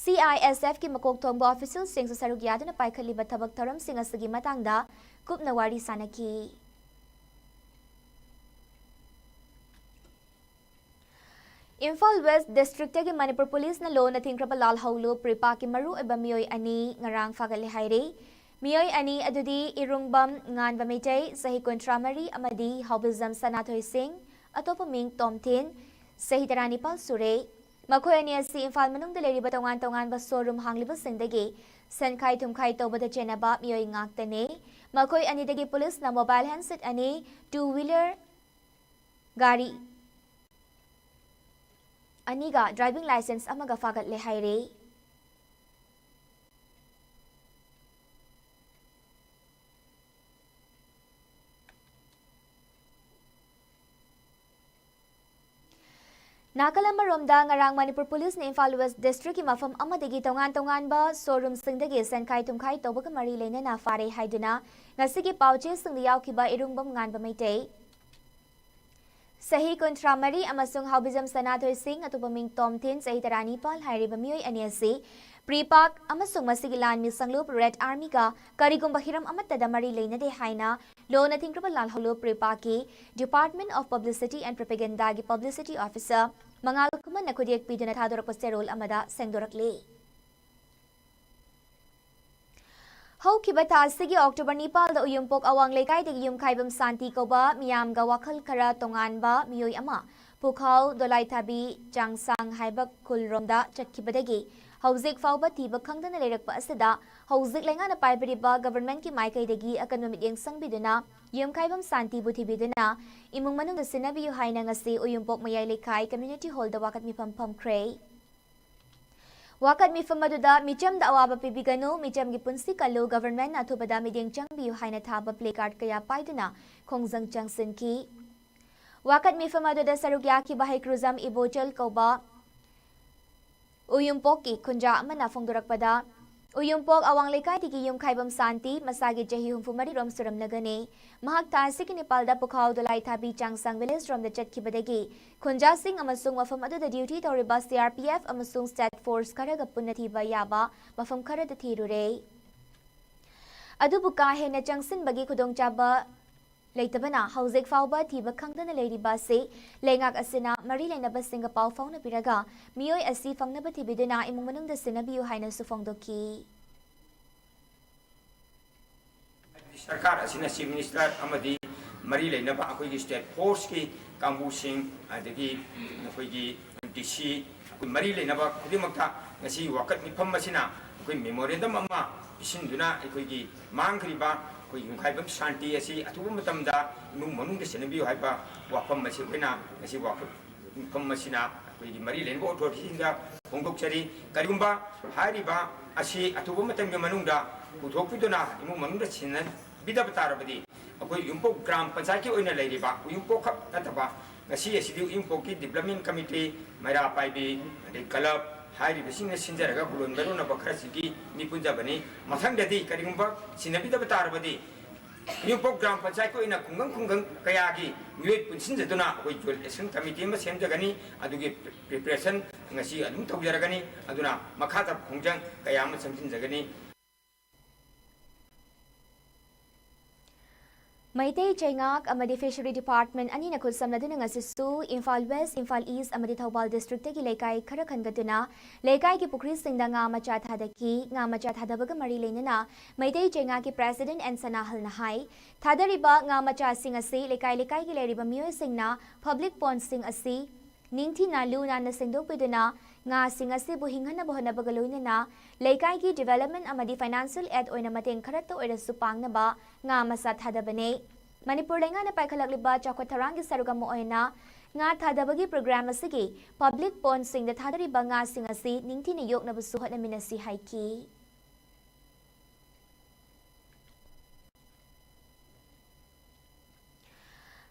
CISFꯀꯤ ꯃꯀꯣꯛ ꯊꯣꯡꯕ officialꯁꯤꯡꯁꯨ ꯁꯔꯨꯛ ꯌꯥꯗꯨꯅ ꯄꯥꯏꯈꯠꯂꯤꯕ ꯊꯕꯛ ꯊꯧꯔꯝꯁꯤꯡ ꯑꯁꯤꯒꯤ ꯃꯇꯥꯡꯗ ꯀꯨꯞꯅ ꯋꯥꯔꯤ ꯁꯥꯅꯈꯤ꯫ ꯏꯝꯐꯥꯜ West Districtꯇꯒꯤ ꯃꯅꯤꯄꯨꯔ ꯄꯨꯂꯤꯁꯅ ꯂꯣꯅ ꯊꯤꯡꯈ꯭ꯔꯕ ꯂꯥꯜꯍꯧꯂꯨꯞ ꯄ꯭ꯔꯤꯄꯥꯛꯀꯤ ꯃꯔꯨꯑꯣꯏꯕ ꯃꯤꯑꯣꯏ ꯑꯅꯤ ꯉꯔꯥꯡ ꯐꯥꯒꯠꯂꯦ ꯍꯥꯏꯔꯤ꯫ ꯃꯤꯑꯣꯏ ꯑꯅꯤ ꯑꯗꯨꯗꯤ ꯏꯔꯨꯡꯕꯝ ꯉꯥꯟꯕ ꯃꯩꯇꯩ, ꯆꯍꯤ ꯀꯨꯟꯊ꯭ꯔꯥ ꯃꯔꯤ, ꯑꯃꯗꯤ ꯍꯥꯎꯕꯤꯖꯝ ꯁꯅꯥꯊꯣꯏ ꯁꯤꯡ, ꯑꯇꯣꯞꯄ ꯃꯤꯡ ꯇꯣꯝꯊꯤꯟ, ꯆꯍꯤ ꯇꯔꯥꯅꯤꯄꯥꯜ ꯁꯨꯔꯦ꯫ ꯃꯈꯣꯏ ꯑꯅꯤ ꯑꯁꯤ ꯏꯝꯐꯥꯜ ꯃꯅꯨꯡꯗ ꯂꯩꯔꯤꯕ ꯇꯣꯉꯥꯟ ꯇꯣꯉꯥꯟꯕ showroom ꯍꯥꯡꯂꯤꯕꯁꯤꯡꯗꯒꯤ ꯁꯦꯟꯈꯥꯏ ꯊꯨꯝꯈꯥꯏ ꯇꯧꯕꯗ ꯆꯦꯟꯅꯕ ꯃꯤꯑꯣꯏ ꯉꯥꯛꯇꯅꯤ꯫ ꯃꯈꯣꯏ ꯑꯅꯤꯗꯒꯤ ꯄꯨꯂꯤꯁꯅ mobile handset ꯑꯅꯤ, two wheeler ꯒꯥꯔꯤ ꯑꯅꯤꯒ driving licence ꯑꯃꯒ ꯐꯥꯒꯠꯂꯦ ꯍꯥꯏꯔꯦ꯫ ꯅꯥꯀꯜ ꯑꯃꯔꯣꯝꯗ, ꯉꯔꯥꯡ ꯃꯅꯤꯄꯨꯔ ꯄꯨꯂꯤꯁꯅ ꯏꯝꯐꯥꯜ West Districtꯀꯤ ꯃꯐꯝ ꯑꯃꯗꯒꯤ ꯇꯣꯉꯥꯟ ꯇꯣꯉꯥꯟꯕ showroomꯁꯤꯡꯗꯒꯤ ꯁꯦꯟꯈꯥꯏ ꯊꯨꯝꯈꯥꯏ ꯇꯧꯕꯒ ꯃꯔꯤ ꯂꯩꯅꯅ ꯐꯥꯔꯦ ꯍꯥꯏꯗꯨꯅ ꯉꯁꯤꯒꯤ ꯄꯥꯎꯆꯦꯁꯤꯡꯗ ꯌꯥꯎꯈꯤꯕ ꯏꯔꯨꯡꯕꯝ ꯉꯥꯟꯕ ꯃꯩꯇꯩ, ꯆꯍꯤ ꯀꯨꯟꯊ꯭ꯔꯥ ꯃꯔꯤ, ꯑꯃꯁꯨꯡ ꯍꯥꯎꯕꯤꯖꯝ ꯁꯅꯥꯊꯣꯏ ꯁꯤꯡ, ꯑꯇꯣꯞꯄ ꯃꯤꯡ ꯇꯣꯝꯊꯤꯟ, ꯆꯍꯤ ꯇꯔꯥꯅꯤꯄꯥꯜ ꯍꯥꯏꯔꯤꯕ ꯃꯤꯑꯣꯏ ꯑꯅꯤ ꯑꯁꯤ ꯄ꯭ꯔꯤꯄꯥꯛ ꯑꯃꯁꯨꯡ ꯃꯁꯤꯒꯤ ꯂꯥꯟꯃꯤ ꯁꯪꯂꯨꯞ Red Armyꯒ ꯀꯔꯤꯒꯨꯝꯕ ꯍꯤꯔꯝ ꯑꯃꯠꯇꯗ ꯃꯔꯤ ꯂꯩꯅꯗꯦ ꯍꯥꯏꯅ ꯂꯣꯅ ꯊꯤꯡꯈ꯭ꯔꯕ ꯂꯥꯜꯍꯧꯂꯨꯞ ꯄ꯭ꯔꯤꯄꯥꯛꯀꯤ Department of Publicity and Propagandaꯒꯤ publicity officer ꯃꯉꯥꯜ ꯈꯨꯃꯟꯅ ꯈꯨꯗꯦꯛ ꯄꯤꯗꯨꯅ ꯊꯥꯗꯣꯔꯛꯄ ꯆꯦꯔꯣꯜ ꯑꯃꯗ ꯁꯦꯡꯗꯣꯔꯛꯂꯤ꯫ ꯍꯧꯈꯤꯕ ꯊꯥ ꯑꯁꯤꯒꯤ October ꯅꯤꯄꯥꯜꯗ ꯎꯌꯨꯝꯄꯣꯛ ꯑꯋꯥꯡ ꯂꯩꯀꯥꯏꯗꯒꯤ ꯌꯨꯝꯈꯥꯏꯕꯝ ꯁꯥꯟꯇꯤ ꯀꯧꯕ ꯃꯤꯌꯥꯝꯒ ꯋꯥꯈꯜ ꯈꯔ ꯇꯣꯉꯥꯟꯕ ꯃꯤꯑꯣꯏ ꯑꯃ ꯄꯨꯈꯥꯎ ꯗꯣꯂꯥꯏꯊꯥꯕꯤ ꯆꯥꯡꯁꯥꯡ ꯍꯥꯏꯕ ꯈꯨꯜꯔꯣꯝꯗ ꯆꯠꯈꯤꯕꯗꯒꯤ ꯍꯧꯖꯤꯛ ꯐꯥꯎꯕ ꯊꯤꯕ ꯈꯪꯗꯅ ꯂꯩꯔꯛꯄ ꯑꯁꯤꯗ ꯍꯧꯖꯤꯛ ꯂꯩꯉꯥꯛꯅ ꯄꯥꯏꯕꯤꯔꯤꯕ governmentꯀꯤ ꯃꯥꯏꯀꯩꯗꯒꯤ ꯑꯀꯟꯕ ꯃꯤꯠꯌꯦꯡ ꯆꯪꯕꯤꯗꯨꯅ ꯌꯨꯝꯈꯥꯏꯕꯝ ꯁꯥꯟꯇꯤꯕꯨ ꯊꯤꯕꯤꯗꯨꯅ ꯏꯃꯨꯡ ꯃꯅꯨꯡꯗ ꯁꯤꯟꯅꯕꯤꯌꯨ ꯍꯥꯏꯅ ꯉꯁꯤ ꯎꯌꯨꯝꯄꯣꯛ ꯃꯌꯥꯏ ꯂꯩꯀꯥꯏ community hallꯗ ꯋꯥꯀꯠ ꯃꯤꯐꯝ ꯐꯝꯈ꯭ꯔꯦ꯫ ꯋꯥꯀꯠ ꯃꯤꯐꯝ ꯑꯗꯨꯗ "ꯃꯤꯆꯝꯗ ꯑꯋꯥꯕ ꯄꯤꯕꯤꯒꯅꯨ, ꯃꯤꯆꯝꯒꯤ ꯄꯨꯟꯁꯤ ꯀꯜꯂꯨ, ꯒꯚꯔꯟꯃꯦꯟꯠꯅ ꯑꯊꯨꯕꯗ ꯃꯤꯠꯌꯦꯡ ꯆꯪꯕꯤꯌꯨ" ꯍꯥꯏꯅ ꯊꯥꯕ ꯄ꯭ꯂꯦ ꯀꯥꯔꯗ ꯀꯌꯥ ꯄꯥꯏꯗꯨꯅ ꯈꯣꯡꯖꯪ ꯆꯪꯁꯤꯟꯈꯤ꯫ ꯋꯥꯀꯠ ꯃꯤꯐꯝ ꯑꯗꯨꯗ ꯁꯔꯨꯛ ꯌꯥꯈꯤꯕ ꯍꯩꯀ꯭ꯔꯨꯖꯝ ꯏꯕꯣꯆꯜ ꯀꯧꯕ ꯎꯌꯨꯝꯄꯣꯛꯀꯤ ꯈꯨꯟꯖꯥ ꯑꯃꯅ ꯐꯣꯡꯗꯣꯔꯛꯄꯗ, ꯎꯌꯨꯝꯄꯣꯛ ꯑꯋꯥꯡ ꯂꯩꯀꯥꯏꯗꯒꯤ ꯌꯨꯝꯈꯥꯏꯕꯝ ꯁꯥꯟꯇꯤ, ꯃꯁꯥꯒꯤ ꯆꯍꯤ ꯍꯨꯝꯐꯨ ꯃꯔꯤ ꯔꯣꯝ ꯁꯨꯔꯝꯂꯒꯅꯤ꯫ ꯃꯍꯥꯛ ꯊꯥ ꯑꯁꯤꯒꯤ ꯅꯤꯄꯥꯜꯗ ꯄꯨꯈꯥꯎ ꯗꯣꯂꯥꯏ ꯊꯥꯕꯤ ꯆꯥꯡꯁꯥꯡ ꯚꯤꯂꯦꯖ ꯔꯣꯝꯗ ꯆꯠꯈꯤꯕꯗꯒꯤ ꯈꯨꯟꯖꯥꯁꯤꯡ ꯑꯃꯁꯨꯡ ꯃꯐꯝ ꯑꯗꯨꯗ ꯗ꯭ꯌꯨꯇꯤ ꯇꯧꯔꯤꯕ ꯁꯤ ꯑꯥꯔ ꯄꯤ ꯑꯦꯐ ꯑꯃꯁꯨꯡ ꯁ꯭ꯇꯦꯠ ꯐꯣꯔꯁ ꯈꯔꯒ ꯄꯨꯟꯅ ꯊꯤꯕ ꯌꯥꯕ ꯃꯐꯝ ꯈꯔꯗ ꯊꯤꯔꯨꯔꯦ꯫ ꯑꯗꯨꯕꯨ ꯀꯥ ꯍꯦꯟꯅ ꯆꯪꯁꯤꯟꯕꯒꯤ ꯈꯨꯗꯣꯡꯆꯥꯕ ꯂꯩꯇꯕꯅ ꯍꯧꯖꯤꯛ ꯐꯥꯎꯕ ꯊꯤꯕ ꯈꯪꯗꯅ ꯂꯩꯔꯤꯕ ꯑꯁꯤ ꯂꯩꯉꯥꯛ ꯑꯁꯤꯅ ꯃꯔꯤ ꯂꯩꯅꯕꯁꯤꯡꯒ ꯄꯥꯎ ꯐꯥꯎꯅꯕꯤꯔꯒ ꯃꯤꯑꯣꯏ ꯑꯁꯤ ꯐꯪꯅꯕ ꯊꯤꯕꯤꯗꯨꯅ ꯏꯃꯨꯡ ꯃꯅꯨꯡꯗ ꯁꯤꯟꯅꯕꯤꯌꯨ ꯍꯥꯏꯅꯁꯨ ꯐꯣꯡꯗꯣꯛꯈꯤ꯫ ꯁꯔꯀꯥꯔ ꯑꯁꯤꯅ ꯆꯤꯐ ꯃꯤꯅꯤꯁꯇꯔ ꯑꯃꯗꯤ ꯃꯔꯤ ꯂꯩꯅꯕ ꯑꯩꯈꯣꯏꯒꯤ ꯁ꯭ꯇꯦꯠ ꯐꯣꯔꯁꯀꯤ ꯀꯥꯡꯕꯨꯁꯤꯡ, ꯑꯗꯒꯤ ꯑꯩꯈꯣꯏꯒꯤ ꯗꯤ ꯁꯤ, ꯑꯩꯈꯣꯏ ꯃꯔꯤ ꯂꯩꯅꯕ ꯈꯨꯗꯤꯡꯃꯛꯇ ꯉꯁꯤ ꯋꯥꯀꯠ ꯃꯤꯐꯝ ꯑꯁꯤꯅ ꯑꯩꯈꯣꯏ ꯃꯦꯃꯣꯔꯦꯟꯗꯝ ꯑꯃ ꯄꯤꯁꯤꯟꯗꯨꯅ ꯑꯩꯈꯣꯏꯒꯤ ꯃꯥꯡꯈ꯭ꯔꯤꯕ ꯑꯩꯈꯣꯏ ꯌꯨꯝꯈꯥꯏꯕꯝ ꯁꯥꯟꯇꯤ ꯑꯁꯤ ꯑꯊꯨꯕ ꯃꯇꯝꯗ ꯏꯃꯨꯡ ꯃꯅꯨꯡꯗ ꯁꯤꯟꯅꯕꯤꯌꯨ ꯍꯥꯏꯕ ꯋꯥꯐꯝ ꯑꯁꯤ ꯑꯩꯈꯣꯏꯅ ꯉꯁꯤ ꯋꯥꯀꯠ ꯃꯤꯐꯝ ꯑꯁꯤꯅ ꯑꯩꯈꯣꯏꯒꯤ ꯃꯔꯤ ꯂꯩꯅꯕ ꯑꯣꯊꯣꯔꯤꯇꯤꯁꯤꯡꯗ ꯐꯣꯡꯗꯣꯛꯆꯔꯤ꯫ ꯀꯔꯤꯒꯨꯝꯕ ꯍꯥꯏꯔꯤꯕ ꯑꯁꯤ ꯑꯊꯨꯕ ꯃꯇꯝꯒꯤ ꯃꯅꯨꯡꯗ ꯄꯨꯊꯣꯛꯄꯤꯗꯨꯅ ꯏꯃꯨꯡ ꯃꯅꯨꯡꯗ ꯁꯤꯟꯅꯕꯤꯗꯕ ꯇꯥꯔꯕꯗꯤ, ꯑꯩꯈꯣꯏ ꯌꯨꯝꯄꯣꯛ ꯒ꯭ꯔꯥꯝ ꯄꯟꯆꯥꯌꯠꯀꯤ ꯑꯣꯏꯅ ꯂꯩꯔꯤꯕ ꯎꯌꯨꯝꯄꯣꯛ ꯈꯛ ꯅꯠꯇꯕ, ꯉꯁꯤ ꯑꯁꯤꯗꯤ ꯎꯌꯨꯝꯄꯣꯛꯀꯤ ꯗꯤꯕ꯭ꯂꯞꯃꯦꯟ ꯀꯃꯤꯇꯤ, ꯃꯩꯔꯥ ꯄꯥꯏꯕꯤ, ꯑꯗꯩ ꯀ꯭ꯂꯕ ꯍꯥꯏꯔꯤꯕꯁꯤꯡꯅ ꯁꯤꯟꯖꯔꯒ ꯒꯨꯂꯣꯟ ꯃꯔꯨꯅꯕ ꯈꯔꯁꯤꯒꯤ ꯃꯤꯄꯨꯟꯖꯕꯅꯤ꯫ ꯃꯊꯪꯗꯗꯤ ꯀꯔꯤꯒꯨꯝꯕ ꯁꯤꯟꯅꯕꯤꯗꯕ ꯇꯥꯔꯕꯗꯤ, ꯎꯌꯨꯝꯄꯣꯛ ꯒ꯭ꯔꯥꯝ ꯄꯟꯆꯥꯌꯠꯀꯤ ꯑꯣꯏꯅ ꯈꯨꯡꯒꯪ ꯈꯨꯡꯒꯪ ꯀꯌꯥꯒꯤ ꯃꯤꯑꯣꯏ ꯄꯨꯟꯁꯤꯟꯖꯗꯨꯅ ꯑꯩꯈꯣꯏ ꯖꯣꯏꯟꯠ ꯑꯦꯛꯁꯟ ꯀꯃꯤꯇꯤ ꯑꯃ ꯁꯦꯝꯖꯒꯅꯤ꯫ ꯑꯗꯨꯒꯤ ꯄ꯭ꯔꯤꯄꯦꯔꯦꯁꯟ ꯉꯁꯤ ꯑꯗꯨꯝ ꯇꯧꯖꯔꯒꯅꯤ꯫ ꯑꯗꯨꯅ ꯃꯈꯥ ꯇꯥꯕ ꯈꯣꯡꯖꯪ ꯀꯌꯥ ꯑꯃ ꯆꯪꯁꯤꯟꯖꯒꯅꯤ꯫ ꯃꯩꯇꯩ ꯆꯩꯉꯥꯛ ꯑꯃꯗꯤ ꯐꯤꯁꯔꯤ ꯗꯤꯄꯥꯔꯠꯃꯦꯟꯠ ꯑꯅꯤꯅ ꯈꯨꯠꯁꯝꯅꯗꯨꯅ ꯉꯁꯤꯁꯨ ꯏꯝꯐꯥꯜ ꯋꯦꯁ꯭ꯠ, ꯏꯝꯐꯥꯜ ꯏꯁ꯭ꯠ ꯑꯃꯗꯤ ꯊꯧꯕꯥꯜ ꯗꯤꯁꯇ꯭ꯔꯤꯛꯇꯒꯤ ꯂꯩꯀꯥꯏ ꯈꯔ ꯈꯟꯒꯠꯇꯨꯅ ꯂꯩꯀꯥꯏꯒꯤ ꯄꯨꯈ꯭ꯔꯤꯁꯤꯡꯗ ꯉꯥ ꯃꯆꯥ ꯊꯥꯗꯈꯤ꯫ ꯉꯥ ꯃꯆꯥ ꯊꯥꯗꯕꯒ ꯃꯔꯤ ꯂꯩꯅꯅ ꯃꯩꯇꯩ ꯆꯩꯉꯥꯛꯀꯤ ꯄ꯭ꯔꯦꯁꯤꯗꯦꯟꯠ ꯑꯦꯟ ꯁꯅꯥꯍꯜꯅ ꯍꯥꯏ, ꯊꯥꯗꯔꯤꯕ ꯉꯥ ꯃꯆꯥꯁꯤꯡ ꯑꯁꯤ ꯂꯩꯀꯥꯏ ꯂꯩꯀꯥꯏꯒꯤ ꯂꯩꯔꯤꯕ ꯃꯤꯑꯣꯏꯁꯤꯡꯅ ꯄꯕ꯭ꯂꯤꯛ ꯄꯣꯟꯗꯁꯤꯡ ꯑꯁꯤ ꯅꯤꯡꯊꯤꯅ ꯂꯨ ꯅꯥꯟꯅ ꯁꯦꯡꯗꯣꯛꯄꯤꯗꯨꯅ ꯉꯥꯁꯤꯡ ꯑꯁꯤꯕꯨ ꯍꯤꯡꯍꯟꯅꯕ ꯍꯣꯠꯅꯕꯒ ꯂꯣꯏꯅꯅ ꯂꯩꯀꯥꯏꯒꯤ ꯗꯤꯚꯦꯂꯞꯃꯦꯟꯠ ꯑꯃꯗꯤ ꯐꯥꯏꯅꯥꯟꯁꯤꯌꯦꯜ ꯑꯦꯗ ꯑꯣꯏꯅ ꯃꯇꯦꯡ ꯈꯔꯇ ꯑꯣꯏꯔꯁꯨ ꯄꯥꯡꯅꯕ ꯉꯥ ꯃꯆꯥ ꯊꯥꯗꯕꯅꯦ꯫ ꯃꯅꯤꯄꯨꯔ ꯂꯩꯉꯥꯛꯅ ꯄꯥꯏꯈꯠꯂꯛꯂꯤꯕ ꯆꯥꯎꯈꯠ ꯊꯧꯔꯥꯡꯒꯤ ꯁꯔꯨꯛ ꯑꯃ ꯑꯣꯏꯅ ꯉꯥ ꯊꯥꯗꯕꯒꯤ ꯄ꯭ꯔꯣꯒ꯭ꯔꯥꯝ ꯑꯁꯤꯒꯤ ꯄꯕ꯭ꯂꯤꯛ ꯄꯣꯟꯁꯤꯡꯗ ꯊꯥꯗꯔꯤꯕ ꯉꯥꯁꯤꯡ ꯑꯁꯤ ꯅꯤꯡꯊꯤꯅ ꯌꯣꯛꯅꯕꯁꯨ ꯍꯣꯠꯅꯃꯤꯟꯅꯁꯤ ꯍꯥꯏꯈꯤ꯫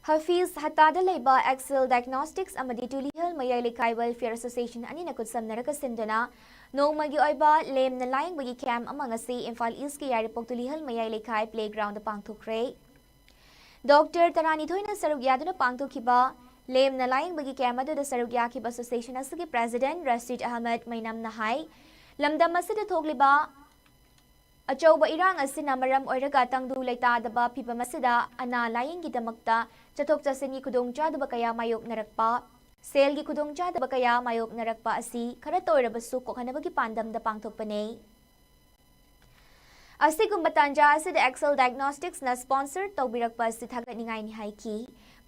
ꯍꯐꯤꯖ ꯍꯠꯇꯥꯗ ꯂꯩꯕ ꯑꯦꯛꯁꯦꯜ ꯗꯥꯏꯒꯅꯣꯁꯇꯤꯛꯁ ꯑꯃꯗꯤ ꯇꯨꯂꯤꯍꯜ ꯃꯌꯥꯏ ꯂꯩꯀꯥꯏ ꯋꯦꯜꯐꯤꯌꯔ ꯑꯦꯁꯣꯁꯤꯌꯦꯁꯟ ꯑꯅꯤꯅ ꯈꯨꯠꯁꯝꯅꯔꯒ ꯁꯤꯟꯗꯨꯅ ꯅꯣꯡꯃꯒꯤ ꯑꯣꯏꯕ ꯂꯦꯝꯅ ꯂꯥꯌꯦꯡꯕꯒꯤ ꯀꯦꯝꯞ ꯑꯃ ꯉꯁꯤ ꯏꯝꯐꯥꯜ ꯏꯁꯀꯤ ꯌꯥꯏꯔꯤꯄꯣꯛ ꯇꯨꯂꯤꯍꯜ ꯃꯌꯥꯏ ꯂꯩꯀꯥꯏ ꯄ꯭ꯂꯦꯒ꯭ꯔꯥꯎꯟꯗ ꯄꯥꯡꯊꯣꯛꯈ꯭ꯔꯦ꯫ ꯗꯣꯛꯇꯔ ꯇꯔꯥꯅꯤꯊꯣꯏꯅ ꯁꯔꯨꯛ ꯌꯥꯗꯨꯅ ꯄꯥꯡꯊꯣꯛꯈꯤꯕ ꯂꯦꯝꯅ ꯂꯥꯌꯦꯡꯕꯒꯤ ꯀꯦꯝꯞ ꯑꯗꯨꯗ ꯁꯔꯨꯛ ꯌꯥꯈꯤꯕ ꯑꯦꯁꯣꯁꯤꯌꯦꯁꯟ ꯑꯁꯤꯒꯤ ꯄ꯭ꯔꯦꯁꯤꯗꯦꯟꯠ ꯔꯁꯤꯗ ꯑꯍꯃꯗ ꯃꯩꯅꯝꯅ ꯍꯥꯏ, ꯂꯝꯗꯝ ꯑꯁꯤꯗ ꯊꯣꯛꯂꯤꯕ ꯑꯆꯧꯕ ꯏꯔꯥꯡ ꯑꯁꯤꯅ ꯃꯔꯝ ꯑꯣꯏꯔꯒ ꯇꯪꯗꯨ ꯂꯩꯇꯥꯗꯕ ꯐꯤꯚꯝ ꯑꯁꯤꯗ ꯑꯅꯥ ꯂꯥꯌꯦꯡꯒꯤꯗꯃꯛꯇ ꯆꯠꯊꯣꯛ ꯆꯠꯁꯤꯟꯒꯤ ꯈꯨꯗꯣꯡꯆꯥꯗꯕ ꯀꯌꯥ ꯃꯥꯌꯣꯛꯅꯔꯛꯄ, ꯁꯦꯜꯒꯤ ꯈꯨꯗꯣꯡꯆꯥꯗꯕ ꯀꯌꯥ ꯃꯥꯌꯣꯛꯅꯔꯛꯄ ꯑꯁꯤ ꯈꯔꯇ ꯑꯣꯏꯔꯕꯁꯨ ꯀꯣꯛꯍꯟꯅꯕꯒꯤ ꯄꯥꯟꯗꯝꯗ ꯄꯥꯡꯊꯣꯛꯄꯅꯤ꯫ ꯑꯁꯤꯒꯨꯝꯕ ꯇꯥꯟꯖꯥ ꯑꯁꯤꯗ ꯑꯦꯛꯁꯦꯜ ꯗꯥꯏꯒꯅꯣꯁꯇꯤꯛꯁꯅ ꯁ꯭ꯄꯣꯟꯁꯔ ꯇꯧꯕꯤꯔꯛꯄ ꯑꯁꯤ ꯊꯥꯒꯠꯅꯤꯡꯉꯥꯏꯅꯤ ꯍꯥꯏꯈꯤ꯫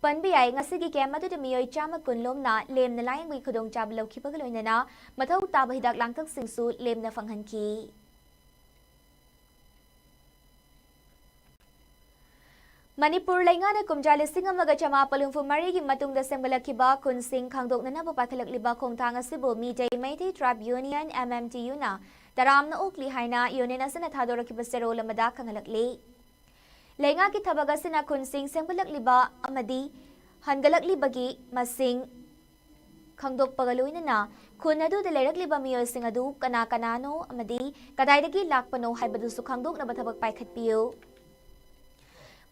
ꯄꯟꯕ ꯌꯥꯏ, ꯉꯁꯤꯒꯤ ꯀꯦꯝꯞ ꯑꯗꯨꯗ ꯃꯤꯑꯣꯏ ꯆꯥꯝꯃ ꯀꯨꯟ ꯂꯣꯝꯅ ꯂꯦꯝꯅ ꯂꯥꯌꯦꯡꯕꯒꯤ ꯈꯨꯗꯣꯡꯆꯥꯕ ꯂꯧꯈꯤꯕꯒ ꯂꯣꯏꯅꯅ ꯃꯊꯧ ꯇꯥꯕ ꯍꯤꯗꯥꯛ ꯂꯥꯡꯊꯛꯁꯤꯡꯁꯨ ꯂꯦꯝꯅ ꯐꯪꯍꯟꯈꯤ꯫ ꯃꯅꯤꯄꯨꯔ ꯂꯩꯉꯥꯛꯅ ꯀꯨꯝꯖꯥ ꯂꯤꯁꯤꯡ ꯑꯃꯒ ꯆꯃꯥꯄꯜ ꯍꯨꯝꯐꯨ ꯃꯔꯤꯒꯤ ꯃꯇꯨꯡꯗ ꯁꯦꯝꯒꯠꯂꯛꯈꯤꯕ ꯈꯨꯟꯁꯤꯡ ꯈꯥꯡꯗꯣꯛꯅꯅꯕ ꯄꯥꯏꯈꯠꯂꯛꯂꯤꯕ ꯈꯣꯡꯊꯥꯡ ꯑꯁꯤꯕꯨ ꯃꯤꯇꯩ ꯃꯩꯇꯩ ꯇ꯭ꯔꯥꯏꯕ ꯌꯨꯅꯤꯌꯟ, ꯑꯦꯝ ꯑꯦꯝ ꯇꯤ ꯌꯨꯅ ꯇꯔꯥꯝꯅ ꯑꯣꯛꯂꯤ ꯍꯥꯏꯅ ꯌꯨꯅꯤꯌꯟ ꯑꯁꯤꯅ ꯊꯥꯗꯣꯔꯛꯈꯤꯕ ꯆꯦꯔꯣꯜ ꯑꯃꯗ ꯈꯪꯍꯜꯂꯛꯂꯤ꯫ ꯂꯩꯉꯥꯛꯀꯤ ꯊꯕꯛ ꯑꯁꯤꯅ ꯈꯨꯟꯁꯤꯡ ꯁꯦꯝꯒꯠꯂꯛꯂꯤꯕ ꯑꯃꯗꯤ ꯍꯟꯒꯠꯂꯛꯂꯤꯕꯒꯤ ꯃꯁꯤꯡ ꯈꯪꯗꯣꯛꯄꯒ ꯂꯣꯏꯅꯅ ꯈꯨꯟ ꯑꯗꯨꯗ ꯂꯩꯔꯛꯂꯤꯕ ꯃꯤꯑꯣꯏꯁꯤꯡ ꯑꯗꯨ ꯀꯅꯥ ꯀꯅꯥꯅꯣ ꯑꯃꯗꯤ ꯀꯗꯥꯏꯗꯒꯤ ꯂꯥꯛꯄꯅꯣ ꯍꯥꯏꯕꯗꯨꯁꯨ ꯈꯪꯗꯣꯛꯅꯕ ꯊꯕꯛ ꯄꯥꯏꯈꯠꯄꯤꯌꯨ꯫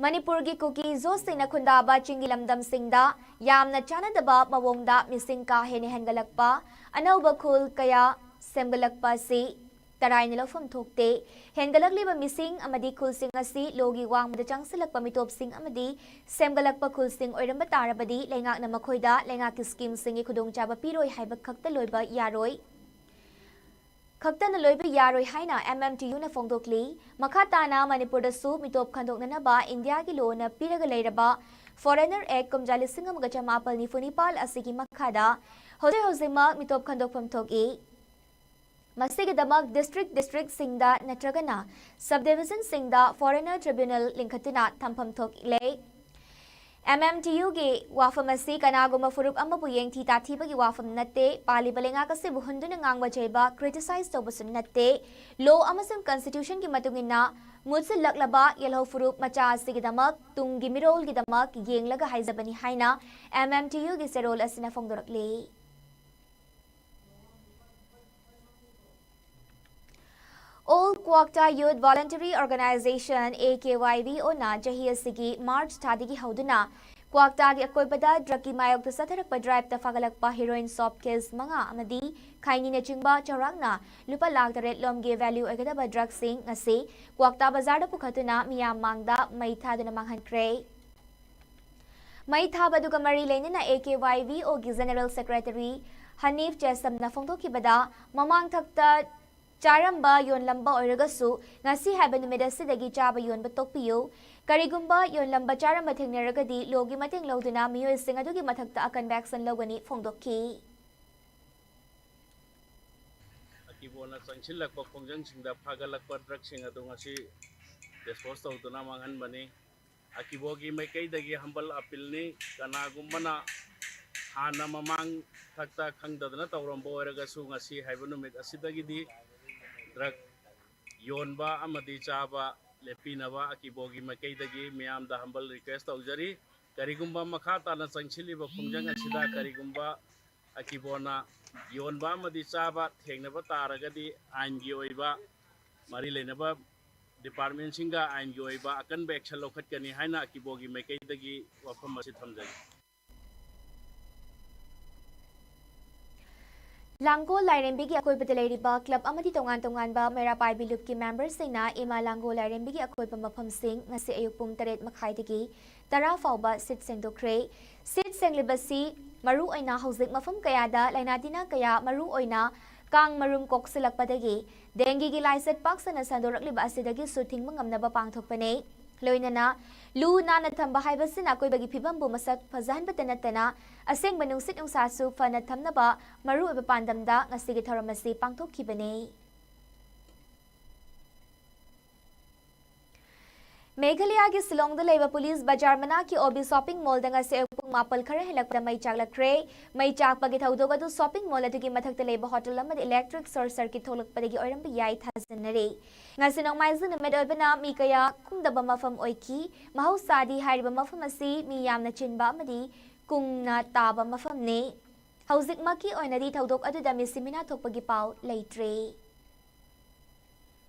ꯃꯅꯤꯄꯨꯔꯒꯤ ꯀꯨꯀꯤ ꯖꯣꯁꯁꯤꯡꯅ ꯈꯨꯟꯗꯥꯕ ꯆꯤꯡꯒꯤ ꯂꯝꯗꯝꯁꯤꯡꯗ ꯌꯥꯝꯅ ꯆꯥꯟꯅꯗꯕ ꯃꯑꯣꯡꯗ ꯃꯤꯁꯤꯡ ꯀꯥ ꯍꯦꯟꯅ ꯍꯦꯟꯒꯠꯂꯛꯄ, ꯑꯅꯧꯕ ꯈꯨꯜ ꯀꯌꯥ ꯁꯦꯝꯒꯠꯂꯛꯄ ꯑꯁꯤ ꯇꯔꯥꯏꯅ ꯂꯧꯐꯝ ꯊꯣꯛꯇꯦ꯫ ꯍꯦꯟꯒꯠꯂꯛꯂꯤꯕ ꯃꯤꯁꯤꯡ ꯑꯃꯗꯤ ꯈꯨꯜꯁꯤꯡ ꯑꯁꯤ ꯂꯣꯒꯤ ꯋꯥꯡꯃꯗ ꯆꯪꯁꯤꯜꯂꯛꯄ ꯃꯤꯇꯣꯞꯁꯤꯡ ꯑꯃꯗꯤ ꯁꯦꯝꯒꯠꯂꯛꯄ ꯈꯨꯜꯁꯤꯡ ꯑꯣꯏꯔꯝꯕ ꯇꯥꯔꯕꯗꯤ ꯂꯩꯉꯥꯛꯅ ꯃꯈꯣꯏꯗ ꯂꯩꯉꯥꯛꯀꯤ ꯁ꯭ꯀꯤꯝꯁꯤꯡꯒꯤ ꯈꯨꯗꯣꯡꯆꯥꯕ ꯄꯤꯔꯣꯏ ꯍꯥꯏꯕ ꯈꯛꯇ ꯂꯣꯏꯕ ꯌꯥꯔꯣꯏ, ꯈꯛꯇꯅ ꯂꯣꯏꯕ ꯌꯥꯔꯣꯏ ꯍꯥꯏꯅ ꯑꯦꯝ ꯑꯦꯝ ꯇꯤ ꯌꯨꯅ ꯐꯣꯡꯗꯣꯛꯂꯤ꯫ ꯃꯈꯥ ꯇꯥꯅ ꯃꯅꯤꯄꯨꯔꯗꯁꯨ ꯃꯤꯇꯣꯞ ꯈꯟꯗꯣꯛꯅꯅꯕ ꯏꯟꯗꯤꯌꯥꯒꯤ ꯂꯣꯅ ꯄꯤꯔꯒ ꯂꯩꯔꯕ ꯐꯣꯔꯦꯅꯔ ꯑꯦꯛ ꯀꯨꯝꯖꯥ ꯂꯤꯁꯤꯡ ꯑꯃꯒ ꯆꯃꯥꯄꯜ ꯅꯤꯐꯨ ꯅꯤꯄꯥꯜ ꯑꯁꯤꯒꯤ ꯃꯈꯥꯗ ꯍꯧꯖꯤꯛ ꯍꯧꯖꯤꯛꯃꯛ ꯃꯤꯇꯣꯞ ꯈꯟꯗꯣꯛꯐꯝ ꯊꯣꯛꯏ꯫ ꯃꯁꯤꯒꯤꯗꯃꯛ ꯗꯤꯁꯇ꯭ꯔꯤꯛ ꯗꯤꯁꯇ꯭ꯔꯤꯛꯁꯤꯡꯗ ꯅꯠꯇ꯭ꯔꯒꯅ ꯁꯕ ꯗꯤꯕꯤꯖꯟꯁꯤꯡꯗ ꯐꯣꯔꯦꯅꯔ ꯇ꯭ꯔꯤꯕ꯭ꯌꯨꯅꯦꯜ ꯂꯤꯡꯈꯠꯇꯨꯅ ꯊꯝꯐꯝ ꯊꯣꯛꯂꯦ꯫ ꯑꯦꯝ ꯑꯦꯝ ꯇꯤ ꯌꯨꯒꯤ ꯋꯥꯐꯝ ꯑꯁꯤ ꯀꯅꯥꯒꯨꯝꯕ ꯐꯨꯔꯨꯞ ꯑꯃꯕꯨ ꯌꯦꯡꯊꯤ ꯇꯥꯊꯤꯕꯒꯤ ꯋꯥꯐꯝ ꯅꯠꯇꯦ, ꯄꯥꯜꯂꯤꯕ ꯂꯩꯉꯥꯛ ꯑꯁꯤꯕꯨ ꯍꯨꯟꯗꯨꯅ ꯉꯥꯡꯕ ꯆꯩꯕ, criticize ꯇꯧꯕꯁꯨ ꯅꯠꯇꯦ꯫ Law ꯑꯃꯁꯨꯡ constitution ꯒꯤ ꯃꯇꯨꯡ ꯏꯟꯅ ꯃꯨꯠꯁꯤꯜꯂꯛꯂꯕ ꯌꯦꯜꯍꯧ ꯐꯨꯔꯨꯞ ꯃꯆꯥ ꯑꯁꯤꯒꯤꯗꯃꯛ ꯇꯨꯡꯒꯤ ꯃꯤꯔꯣꯜꯒꯤꯗꯃꯛ ꯌꯦꯡꯂꯒ ꯍꯥꯏꯖꯕꯅꯤ ꯍꯥꯏꯅ ꯑꯦꯝ ꯑꯦꯝ ꯇꯤ ꯌꯨꯒꯤ ꯆꯦꯔꯣꯜ ꯑꯁꯤꯅ ꯐꯣꯡꯗꯣꯔꯛꯂꯤ꯫ All Kwakta Youth Voluntary Organization, A K Y V O ꯅ ꯆꯍꯤ ꯑꯁꯤꯒꯤ ꯃꯥꯔꯆ ꯊꯥꯗꯒꯤ ꯍꯧꯗꯨꯅ ꯀ꯭ꯋꯥꯛꯇꯥꯒꯤ ꯑꯀꯣꯏꯕꯗ ꯗ꯭ꯔꯒꯀꯤ ꯃꯥꯌꯣꯛꯇ ꯆꯠꯊꯔꯛꯄ ꯗ꯭ꯔꯥꯏꯚꯇ ꯐꯥꯒꯠꯂꯛꯄ ꯍꯤꯔꯣꯏꯟ ꯁꯣꯞ ꯀꯦꯁ ꯃꯉꯥ ꯑꯃꯗꯤ ꯈꯩꯅꯤꯅꯆꯤꯡꯕ ꯆꯥꯎꯔꯥꯛꯅ ꯂꯨꯄꯥ ꯂꯥꯈ ꯇꯔꯦꯠ ꯂꯣꯝꯒꯤ ꯚꯦꯂ꯭ꯌꯨ ꯑꯣꯏꯒꯗꯕ ꯗ꯭ꯔꯒꯁꯤꯡ ꯑꯁꯤ ꯀ꯭ꯋꯥꯛꯇꯥ ꯕꯖꯥꯔꯗ ꯄꯨꯈꯠꯇꯨꯅ ꯃꯤꯌꯥꯝ ꯃꯥꯡꯗ ꯃꯩ ꯊꯥꯗꯨꯅ ꯃꯥꯡꯍꯟꯈ꯭ꯔꯦ꯫ ꯃꯩ ꯊꯥꯕ ꯑꯗꯨꯒ ꯃꯔꯤ ꯂꯩꯅꯅ A K Y V O ꯒꯤ ꯖꯦꯅꯔꯦꯜ ꯁꯦꯀ꯭ꯔꯦꯇꯔꯤ ꯍꯅꯤꯐ ꯆꯦꯁꯝꯅ ꯐꯣꯡꯗꯣꯛꯈꯤꯕꯗ, ꯃꯃꯥꯡꯊꯛꯇ ꯆꯥꯔꯝꯕ ꯌꯣꯟꯂꯝꯕ ꯑꯣꯏꯔꯒꯁꯨ ꯉꯁꯤ ꯍꯥꯏꯕ ꯅꯨꯃꯤꯠ ꯑꯁꯤꯗꯒꯤ ꯆꯥꯕ ꯌꯣꯟꯕ ꯇꯣꯛꯄꯤꯌꯨ꯫ ꯀꯔꯤꯒꯨꯝꯕ ꯌꯣꯟꯂꯝꯕ ꯆꯥꯔꯝꯕ ꯊꯦꯡꯅꯔꯒꯗꯤ ꯂꯣꯒꯤ ꯃꯇꯦꯡ ꯂꯧꯗꯨꯅ ꯃꯤꯑꯣꯏꯁꯤꯡ ꯑꯗꯨꯒꯤ ꯃꯊꯛꯇ ꯑꯀꯟꯕ action ꯂꯧꯒꯅꯤ ꯐꯣꯡꯗꯣꯛꯈꯤ꯫ ꯑꯀꯤꯕꯣꯅ ꯆꯪꯁꯤꯜꯂꯛꯄ ꯈꯣꯡꯖꯪꯁꯤꯡꯗ ꯐꯥꯒꯠꯂꯛꯄ ꯗ꯭ꯔꯒꯁꯤꯡ ꯑꯗꯨ ꯉꯁꯤ ꯗꯤꯁꯄꯣꯖ ꯇꯧꯗꯨꯅ ꯃꯥꯡꯍꯟꯕꯅꯤ꯫ ꯑꯀꯤꯕꯣꯒꯤ ꯃꯥꯏꯀꯩꯗꯒꯤ humble appeal ꯅꯤ꯫ ꯀꯅꯥꯒꯨꯝꯕꯅ ꯍꯥꯟꯅ ꯃꯃꯥꯡ ꯊꯛꯇ ꯈꯪꯗꯗꯅ ꯇꯧꯔꯝꯕ ꯑꯣꯏꯔꯒꯁꯨ ꯉꯁꯤ ꯍꯥꯏꯕ ꯅꯨꯃꯤꯠ ꯑꯁꯤꯗꯒꯤꯗꯤ ꯗ꯭ꯔꯒ ꯌꯣꯟꯕ ꯑꯃꯗꯤ ꯆꯥꯕ ꯂꯦꯞꯄꯤꯅꯕ ꯑꯀꯤꯕꯣꯒꯤ ꯃꯥꯏꯀꯩꯗꯒꯤ ꯃꯤꯌꯥꯝꯗ humble request ꯇꯧꯖꯔꯤ꯫ ꯀꯔꯤꯒꯨꯝꯕ ꯃꯈꯥ ꯇꯥꯅ ꯆꯪꯁꯤꯜꯂꯤꯕ ꯈꯣꯡꯖꯪ ꯑꯁꯤꯗ ꯀꯔꯤꯒꯨꯝꯕ ꯑꯀꯤꯕꯣꯅ ꯌꯣꯟꯕ ꯑꯃꯗꯤ ꯆꯥꯕ ꯊꯦꯡꯅꯕ ꯇꯥꯔꯒꯗꯤ ꯑꯥꯏꯟꯒꯤ ꯑꯣꯏꯕ ꯃꯔꯤ ꯂꯩꯅꯕ ꯗꯤꯄꯥꯔꯠꯃꯦꯟꯁꯤꯡꯒ ꯑꯥꯏꯟꯒꯤ ꯑꯣꯏꯕ ꯑꯀꯟꯕ action ꯂꯧꯈꯠꯀꯅꯤ ꯍꯥꯏꯅ ꯑꯀꯤꯕꯣꯒꯤ ꯃꯥꯏꯀꯩꯗꯒꯤ ꯋꯥꯐꯝ ꯑꯁꯤ ꯊꯝꯖꯒꯦ꯫ ꯂꯥꯡꯒꯣꯜ ꯂꯥꯏꯔꯦꯝꯕꯤꯒꯤ ꯑꯀꯣꯏꯕꯗ ꯂꯩꯔꯤꯕ ꯀ꯭ꯂꯕ ꯑꯃꯗꯤ ꯇꯣꯉꯥꯟ ꯇꯣꯉꯥꯟꯕ ꯃꯩꯔꯥ ꯄꯥꯏꯕꯤ ꯂꯨꯞꯀꯤ ꯃꯦꯝꯕꯔꯁꯤꯡꯅ ꯏꯃꯥ ꯂꯥꯡꯒꯣꯜ ꯂꯥꯏꯔꯦꯝꯕꯤꯒꯤ ꯑꯀꯣꯏꯕ ꯃꯐꯝꯁꯤꯡ ꯉꯁꯤ ꯑꯌꯨꯛ ꯄꯨꯡ ꯇꯔꯦꯠ ꯃꯈꯥꯏꯗꯒꯤ ꯇꯔꯥ ꯐꯥꯎꯕ ꯁꯤꯠ ꯁꯦꯡꯗꯣꯛꯈ꯭ꯔꯦ꯫ ꯁꯤꯠ ꯁꯦꯡꯂꯤꯕꯁꯤ ꯃꯔꯨꯑꯣꯏꯅ ꯍꯧꯖꯤꯛ ꯃꯐꯝ ꯀꯌꯥꯗ ꯂꯥꯏꯅꯥ ꯇꯤꯟꯅꯥ ꯀꯌꯥ, ꯃꯔꯨꯑꯣꯏꯅ ꯀꯥꯡ ꯃꯔꯨꯝ ꯀꯣꯛꯁꯤꯜꯂꯛꯄꯗꯒꯤ ꯗꯦꯡꯒꯤꯒꯤ ꯂꯥꯏꯆꯠ ꯄꯥꯛ ꯁꯟꯅ ꯁꯟꯗꯣꯔꯛꯂꯤꯕ ꯑꯁꯤꯗꯒꯤꯁꯨ ꯊꯤꯡꯕ ꯉꯝꯅꯕ ꯄꯥꯡꯊꯣꯛꯄꯅꯤ꯫ ꯂꯣꯏꯅꯅ ꯂꯨ ꯅꯥꯟꯅ ꯊꯝꯕ ꯍꯥꯏꯕꯁꯤꯅ ꯑꯀꯣꯏꯕꯒꯤ ꯐꯤꯕꯝꯕꯨ ꯃꯁꯛ ꯐꯖꯍꯟꯕꯇ ꯅꯠꯇꯅ ꯑꯁꯦꯡꯕ ꯅꯨꯡꯁꯤꯠ ꯅꯨꯡꯁꯥꯁꯨ ꯐꯅ ꯊꯝꯅꯕ ꯃꯔꯨꯑꯣꯏꯕ ꯄꯥꯟꯗꯝꯗ ꯉꯁꯤꯒꯤ ꯊꯧꯔꯝ ꯑꯁꯤ ꯄꯥꯡꯊꯣꯛꯈꯤꯕꯅꯤ꯫ ꯃꯦꯘꯥꯂꯌꯥꯒꯤ ꯁꯤꯂꯣꯡꯗ ꯂꯩꯕ ꯄꯨꯂꯤꯁ ꯕꯖꯥꯔ ꯃꯅꯥꯛꯀꯤ ꯑꯣꯕꯤ ꯁꯣꯄꯤꯡ ꯃꯣꯜꯗ ꯉꯁꯤ ꯑꯌꯨꯛ ꯄꯨꯡ ꯃꯥꯄꯜ ꯈꯔ ꯍꯦꯜꯂꯛꯄꯗ ꯃꯩ ꯆꯥꯛꯂꯛꯈ꯭ꯔꯦ꯫ ꯃꯩ ꯆꯥꯛꯄꯒꯤ ꯊꯧꯗꯣꯛ ꯑꯗꯨ ꯁꯣꯄꯤꯡ ꯃꯣꯜ ꯑꯗꯨꯒꯤ ꯃꯊꯛꯇ ꯂꯩꯕ ꯍꯣꯇꯦꯜ ꯑꯃꯗ ꯏꯂꯦꯛꯇ꯭ꯔꯤꯛ ꯁꯣꯔꯠ ꯁꯔꯀꯤꯠ ꯊꯣꯛꯂꯛꯄꯗꯒꯤ ꯑꯣꯏꯔꯝꯕ ꯌꯥꯏ ꯊꯥꯖꯅꯔꯤ꯫ ꯉꯁꯤ ꯅꯣꯡꯃꯥꯏꯖꯤꯡ ꯅꯨꯃꯤꯠ ꯑꯣꯏꯕꯅ ꯃꯤ ꯀꯌꯥ ꯀꯨꯝꯗꯕ ꯃꯐꯝ ꯑꯣꯏꯈꯤ꯫ ꯃꯍꯧꯁꯥꯗꯤ ꯍꯥꯏꯔꯤꯕ ꯃꯐꯝ ꯑꯁꯤ ꯃꯤ ꯌꯥꯝꯅ ꯆꯤꯟꯕ ꯑꯃꯗꯤ ꯀꯨꯡꯅ ꯇꯥꯕ ꯃꯐꯝꯅꯤ꯫ ꯍꯧꯖꯤꯛꯃꯛꯀꯤ ꯑꯣꯏꯅꯗꯤ ꯊꯧꯗꯣꯛ ꯑꯗꯨꯗ ꯃꯤꯁꯤ ꯃꯤꯅꯥ ꯊꯣꯛꯄꯒꯤ ꯄꯥꯎ ꯂꯩꯇ꯭ꯔꯤ꯫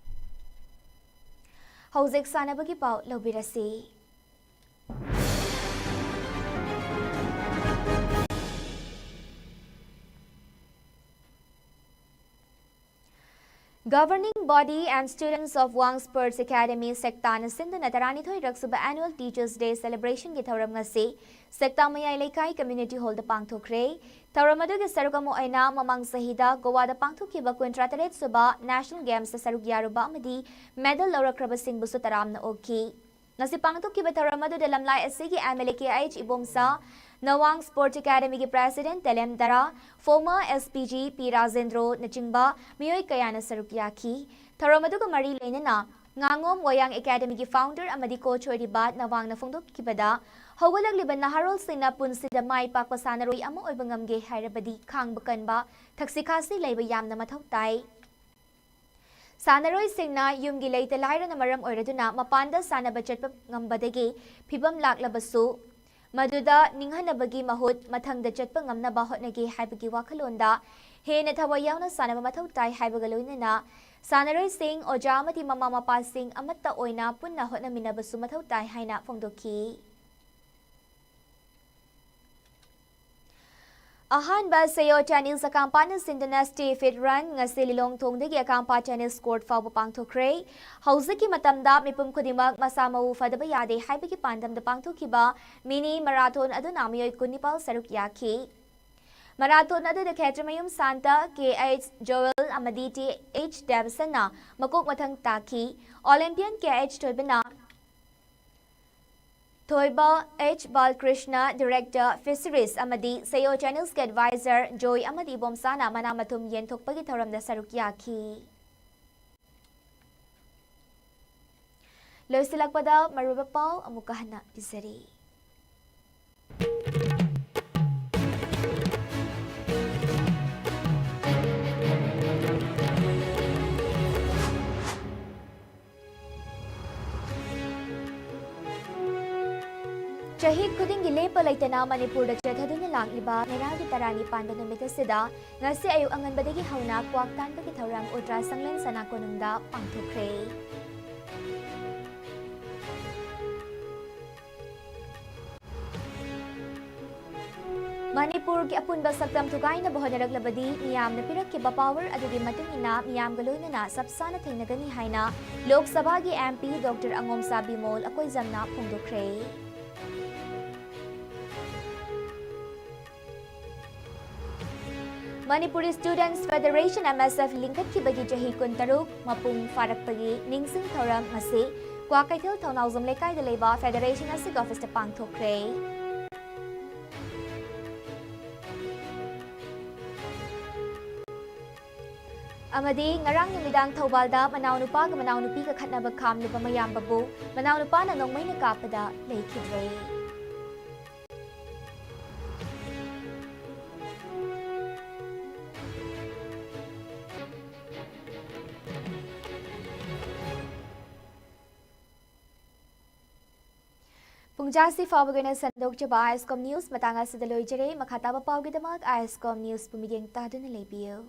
ꯍꯧꯖꯤꯛ ꯁꯥꯟꯅꯕꯒꯤ ꯄꯥꯎ ꯂꯧꯕꯤꯔꯁꯤ꯫ Governing Body and Students of Wang Sports Academy, ꯁꯦꯛꯇꯥꯅ ꯁꯤꯟꯗꯨꯅ ꯇꯔꯥꯅꯤꯊꯣꯏꯔꯛ ꯁꯨꯕ Annual Teachers' Day Celebration ꯒꯤ ꯊꯧꯔꯝ ꯉꯁꯤ ꯁꯦꯛꯇꯥ ꯃꯌꯥꯏ ꯂꯩꯀꯥꯏ Community Hall ꯗ ꯄꯥꯡꯊꯣꯛꯈ꯭ꯔꯦ꯫ ꯊꯧꯔꯝ ꯑꯗꯨꯒꯤ ꯁꯔꯨꯛ ꯑꯃ ꯑꯣꯏꯅ ꯃꯃꯥꯡ ꯆꯍꯤꯗ ꯒꯣꯋꯥꯗ ꯄꯥꯡꯊꯣꯛꯈꯤꯕ ꯀꯨꯟꯊ꯭ꯔꯥ ꯇꯔꯦꯠ ꯁꯨꯕ National Games ꯇ ꯁꯔꯨꯛ ꯌꯥꯔꯨꯕ ꯑꯃꯗꯤ medal ꯂꯧꯔꯛꯈ꯭ꯔꯕꯁꯤꯡꯕꯨꯁꯨ ꯇꯔꯥꯝꯅ ꯑꯣꯛꯈꯤ꯫ ꯉꯁꯤ ꯄꯥꯡꯊꯣꯛꯈꯤꯕ ꯊꯧꯔꯝ ꯑꯗꯨꯗ ꯂꯝꯂꯥꯏ ꯑꯁꯤꯒꯤ M L A K H Ibomcha, ꯅꯋꯥꯡ Sports Academy ꯒꯤ President ꯇꯦꯂꯦꯝ ꯗꯔꯥ, former S P G ꯄꯤ ꯔꯥꯖꯦꯟꯗ꯭ꯔꯣꯅꯆꯤꯡꯕ ꯃꯤꯑꯣꯏ ꯀꯌꯥꯅ ꯁꯔꯨꯛ ꯌꯥꯈꯤ꯫ ꯊꯧꯔꯝ ꯑꯗꯨꯒ ꯃꯔꯤ ꯂꯩꯅꯅ ꯉꯥꯉꯣꯝ ꯋꯥꯌꯥꯡ Academy ꯒꯤ founder ꯑꯃꯗꯤ coach ꯑꯣꯏꯔꯤꯕ ꯅꯋꯥꯡꯅ ꯐꯣꯡꯗꯣꯛꯈꯤꯕꯗ, ꯍꯧꯒꯠꯂꯛꯂꯤꯕ ꯅꯍꯥꯔꯣꯜꯁꯤꯡꯅ ꯄꯨꯟꯁꯤꯗ ꯃꯥꯏ ꯄꯥꯛꯄ ꯁꯥꯟꯅꯔꯣꯏ ꯑꯃ ꯑꯣꯏꯕ ꯉꯝꯒꯦ ꯍꯥꯏꯔꯕꯗꯤ ꯈꯥꯡꯕ ꯀꯟꯕ, ꯊꯛꯁꯤ ꯈꯥꯁꯤ ꯂꯩꯕ ꯌꯥꯝꯅ ꯃꯊꯧ ꯇꯥꯏ꯫ ꯁꯥꯟꯅꯔꯣꯏꯁꯤꯡꯅ ꯌꯨꯝꯒꯤ ꯂꯩꯇ ꯂꯥꯏꯔꯅ ꯃꯔꯝ ꯑꯣꯏꯔꯗꯨꯅ ꯃꯄꯥꯟꯗ ꯁꯥꯟꯅꯕ ꯆꯠꯄ ꯉꯝꯕꯗꯒꯤ ꯐꯤꯚꯝ ꯂꯥꯛꯂꯕꯁꯨ, ꯃꯗꯨꯗ ꯅꯤꯡꯍꯟꯅꯕꯒꯤ ꯃꯍꯨꯠ ꯃꯊꯪꯗ ꯆꯠꯄ ꯉꯝꯅꯕ ꯍꯣꯠꯅꯒꯦ ꯍꯥꯏꯕꯒꯤ ꯋꯥꯈꯜꯂꯣꯟꯗ ꯍꯦꯟꯅ ꯊꯋꯥꯏ ꯌꯥꯎꯅ ꯁꯥꯟꯅꯕ ꯃꯊꯧ ꯇꯥꯏ ꯍꯥꯏꯕꯒ ꯂꯣꯏꯅꯅ ꯁꯥꯟꯅꯔꯣꯏꯁꯤꯡ, ꯑꯣꯖꯥ ꯑꯃꯗꯤ ꯃꯃꯥ ꯃꯄꯥꯁꯤꯡ ꯑꯃꯠꯇ ꯑꯣꯏꯅ ꯄꯨꯟꯅ ꯍꯣꯠꯅꯃꯤꯟꯅꯕꯁꯨ ꯃꯊꯧ ꯇꯥꯏ ꯍꯥꯏꯅ ꯐꯣꯡꯗꯣꯛꯈꯤ꯫ ꯑꯍꯥꯟꯕ ꯁꯦꯌꯣ ꯇꯦꯅꯤꯁ ꯑꯀꯥꯝꯄꯥꯅ ꯁꯤꯟꯗꯨꯅ Stay Fit Run ꯉꯁꯤ ꯂꯤꯂꯣꯡ ꯊꯣꯡꯗꯒꯤ ꯑꯀꯥꯝꯄꯥ ꯇꯦꯅꯤꯁ ꯀꯣꯔꯠ ꯐꯥꯎꯕ ꯄꯥꯡꯊꯣꯛꯈ꯭ꯔꯦ꯫ ꯍꯧꯖꯤꯛꯀꯤ ꯃꯇꯝꯗ ꯃꯤꯄꯨꯝ ꯈꯨꯗꯤꯡꯃꯛ ꯃꯁꯥ ꯃꯎ ꯐꯗꯕ ꯌꯥꯗꯦ ꯍꯥꯏꯕꯒꯤ ꯄꯥꯟꯗꯝꯗ ꯄꯥꯡꯊꯣꯛꯈꯤꯕ mini marathon ꯑꯗꯨꯅ ꯃꯤꯑꯣꯏ ꯀꯨꯟꯅꯤꯄꯥꯜ ꯁꯔꯨꯛ ꯌꯥꯈꯤ꯫ Marathon ꯑꯗꯨꯗ ꯈꯦꯇ꯭ꯔꯤꯃꯌꯨꯝ ꯁꯥꯟꯇ, K H ꯖꯣꯋꯦꯜ ꯑꯃꯗꯤ T H ꯗꯦꯕꯁꯟꯅ ꯃꯀꯣꯛ ꯃꯊꯪ ꯇꯥꯈꯤ꯫ Olympian K H ꯊꯣꯏꯕꯅ ꯊꯣꯏꯕ H ꯕꯥꯂꯀ꯭ꯔꯤꯁꯅ, Director Fisheries ꯑꯃꯗꯤ ꯁꯦꯌꯣ ꯇꯦꯅꯤꯁꯀꯤ advisor ꯖꯣꯏ ꯑꯃꯗꯤ ꯏꯕꯣꯝꯆꯥꯅ ꯃꯅꯥ ꯃꯊꯨꯝ ꯌꯦꯟꯊꯣꯛꯄꯒꯤ ꯊꯧꯔꯝꯗ ꯁꯔꯨꯛ ꯌꯥꯈꯤ꯫ ꯂꯣꯏꯁꯤꯜꯂꯛꯄꯗ ꯃꯔꯨꯑꯣꯏꯕ ꯄꯥꯎ ꯑꯃꯨꯛꯀ ꯍꯟꯅ ꯄꯤꯖꯔꯤ꯫ ꯆꯍꯤ ꯈꯨꯗꯤꯡꯒꯤ ꯂꯦꯞꯄ ꯂꯩꯇꯅ ꯃꯅꯤꯄꯨꯔꯗ ꯆꯠꯊꯗꯨꯅ ꯂꯥꯛꯂꯤꯕ ꯃꯦꯔꯥꯒꯤ ꯇꯔꯥꯅꯤꯄꯥꯟꯕ ꯅꯨꯃꯤꯠ ꯑꯁꯤꯗ ꯉꯁꯤ ꯑꯌꯨꯛ ꯑꯉꯟꯕꯗꯒꯤ ꯍꯧꯅ ꯀ꯭ꯋꯥꯛ ꯇꯥꯟꯕꯒꯤ ꯊꯧꯔꯝ ꯎꯜꯇ꯭ꯔꯥ ꯁꯪꯂꯦꯟ ꯁꯅꯥ ꯀꯣꯅꯨꯡꯗ ꯄꯥꯡꯊꯣꯛꯈ꯭ꯔꯦ꯫ ꯃꯅꯤꯄꯨꯔꯒꯤ ꯑꯄꯨꯟꯕ ꯁꯛꯇꯝ ꯊꯨꯒꯥꯏꯅꯕ ꯍꯣꯠꯅꯔꯛꯂꯕꯗꯤ ꯃꯤꯌꯥꯝꯅ ꯄꯤꯔꯛꯈꯤꯕ power ꯑꯗꯨꯒꯤ ꯃꯇꯨꯡ ꯏꯟꯅ ꯃꯤꯌꯥꯝꯒ ꯂꯣꯏꯅꯅ ꯆꯞ ꯆꯥꯅ ꯊꯦꯡꯅꯒꯅꯤ ꯍꯥꯏꯅ ꯂꯣꯛ ꯁꯚꯥꯒꯤ MP Doctor ꯑꯉꯣꯝꯆꯥ ꯕꯤꯃꯣꯜ ꯑꯀꯣꯏꯖꯝꯅ ꯐꯣꯡꯗꯣꯛꯈ꯭ꯔꯦ꯫ Manipuri Students Federation, MSF, ꯂꯤꯡꯈꯠꯈꯤꯕꯒꯤ ꯆꯍꯤ ꯀꯨꯟꯇꯔꯨꯛ ꯃꯄꯨꯡ ꯐꯥꯔꯛꯄꯒꯤ ꯅꯤꯡꯁꯤꯡ ꯊꯧꯔꯝ ꯉꯁꯤ ꯀ꯭ꯋꯥꯀꯩꯊꯦꯜ ꯊꯧꯅꯥꯎꯖꯝ ꯂꯩꯀꯥꯏꯗ ꯂꯩꯕ Federation ꯑꯁꯤꯒꯤ officeꯇ ꯄꯥꯡꯊꯣꯛꯈ꯭ꯔꯦ꯫ ꯑꯃꯗꯤ ꯉꯔꯥꯡ ꯅꯨꯃꯤꯗꯥꯡ ꯊꯧꯕꯥꯜꯗ ꯃꯅꯥꯎꯅꯨꯄꯥꯒ ꯃꯅꯥꯎꯅꯨꯄꯤꯒ ꯈꯠꯅꯕ ꯈꯥꯝꯂꯨꯕ ꯃꯌꯥꯝꯕꯕꯨ ꯃꯅꯥꯎꯅꯨꯄꯥꯅ ꯅꯣꯡꯃꯩꯅ ꯀꯥꯞꯄꯗ ꯂꯩꯈꯤꯗ꯭ꯔꯦ꯫ ꯄꯨꯡꯖꯥꯁꯤ ꯐꯥꯎꯕꯒꯤ ꯑꯣꯏꯅ ꯁꯟꯗꯣꯛꯆꯕ ISCOM News ꯃꯇꯥꯡ ꯑꯁꯤꯗ ꯂꯣꯏꯖꯔꯦ꯫ ꯃꯈꯥ ꯇꯥꯕ ꯄꯥꯎꯒꯤꯗꯃꯛ ISCOM Newsꯄꯨ ꯃꯤꯠꯌꯦꯡ ꯇꯥꯗꯨꯅ ꯂꯩꯕꯤꯌꯨ꯫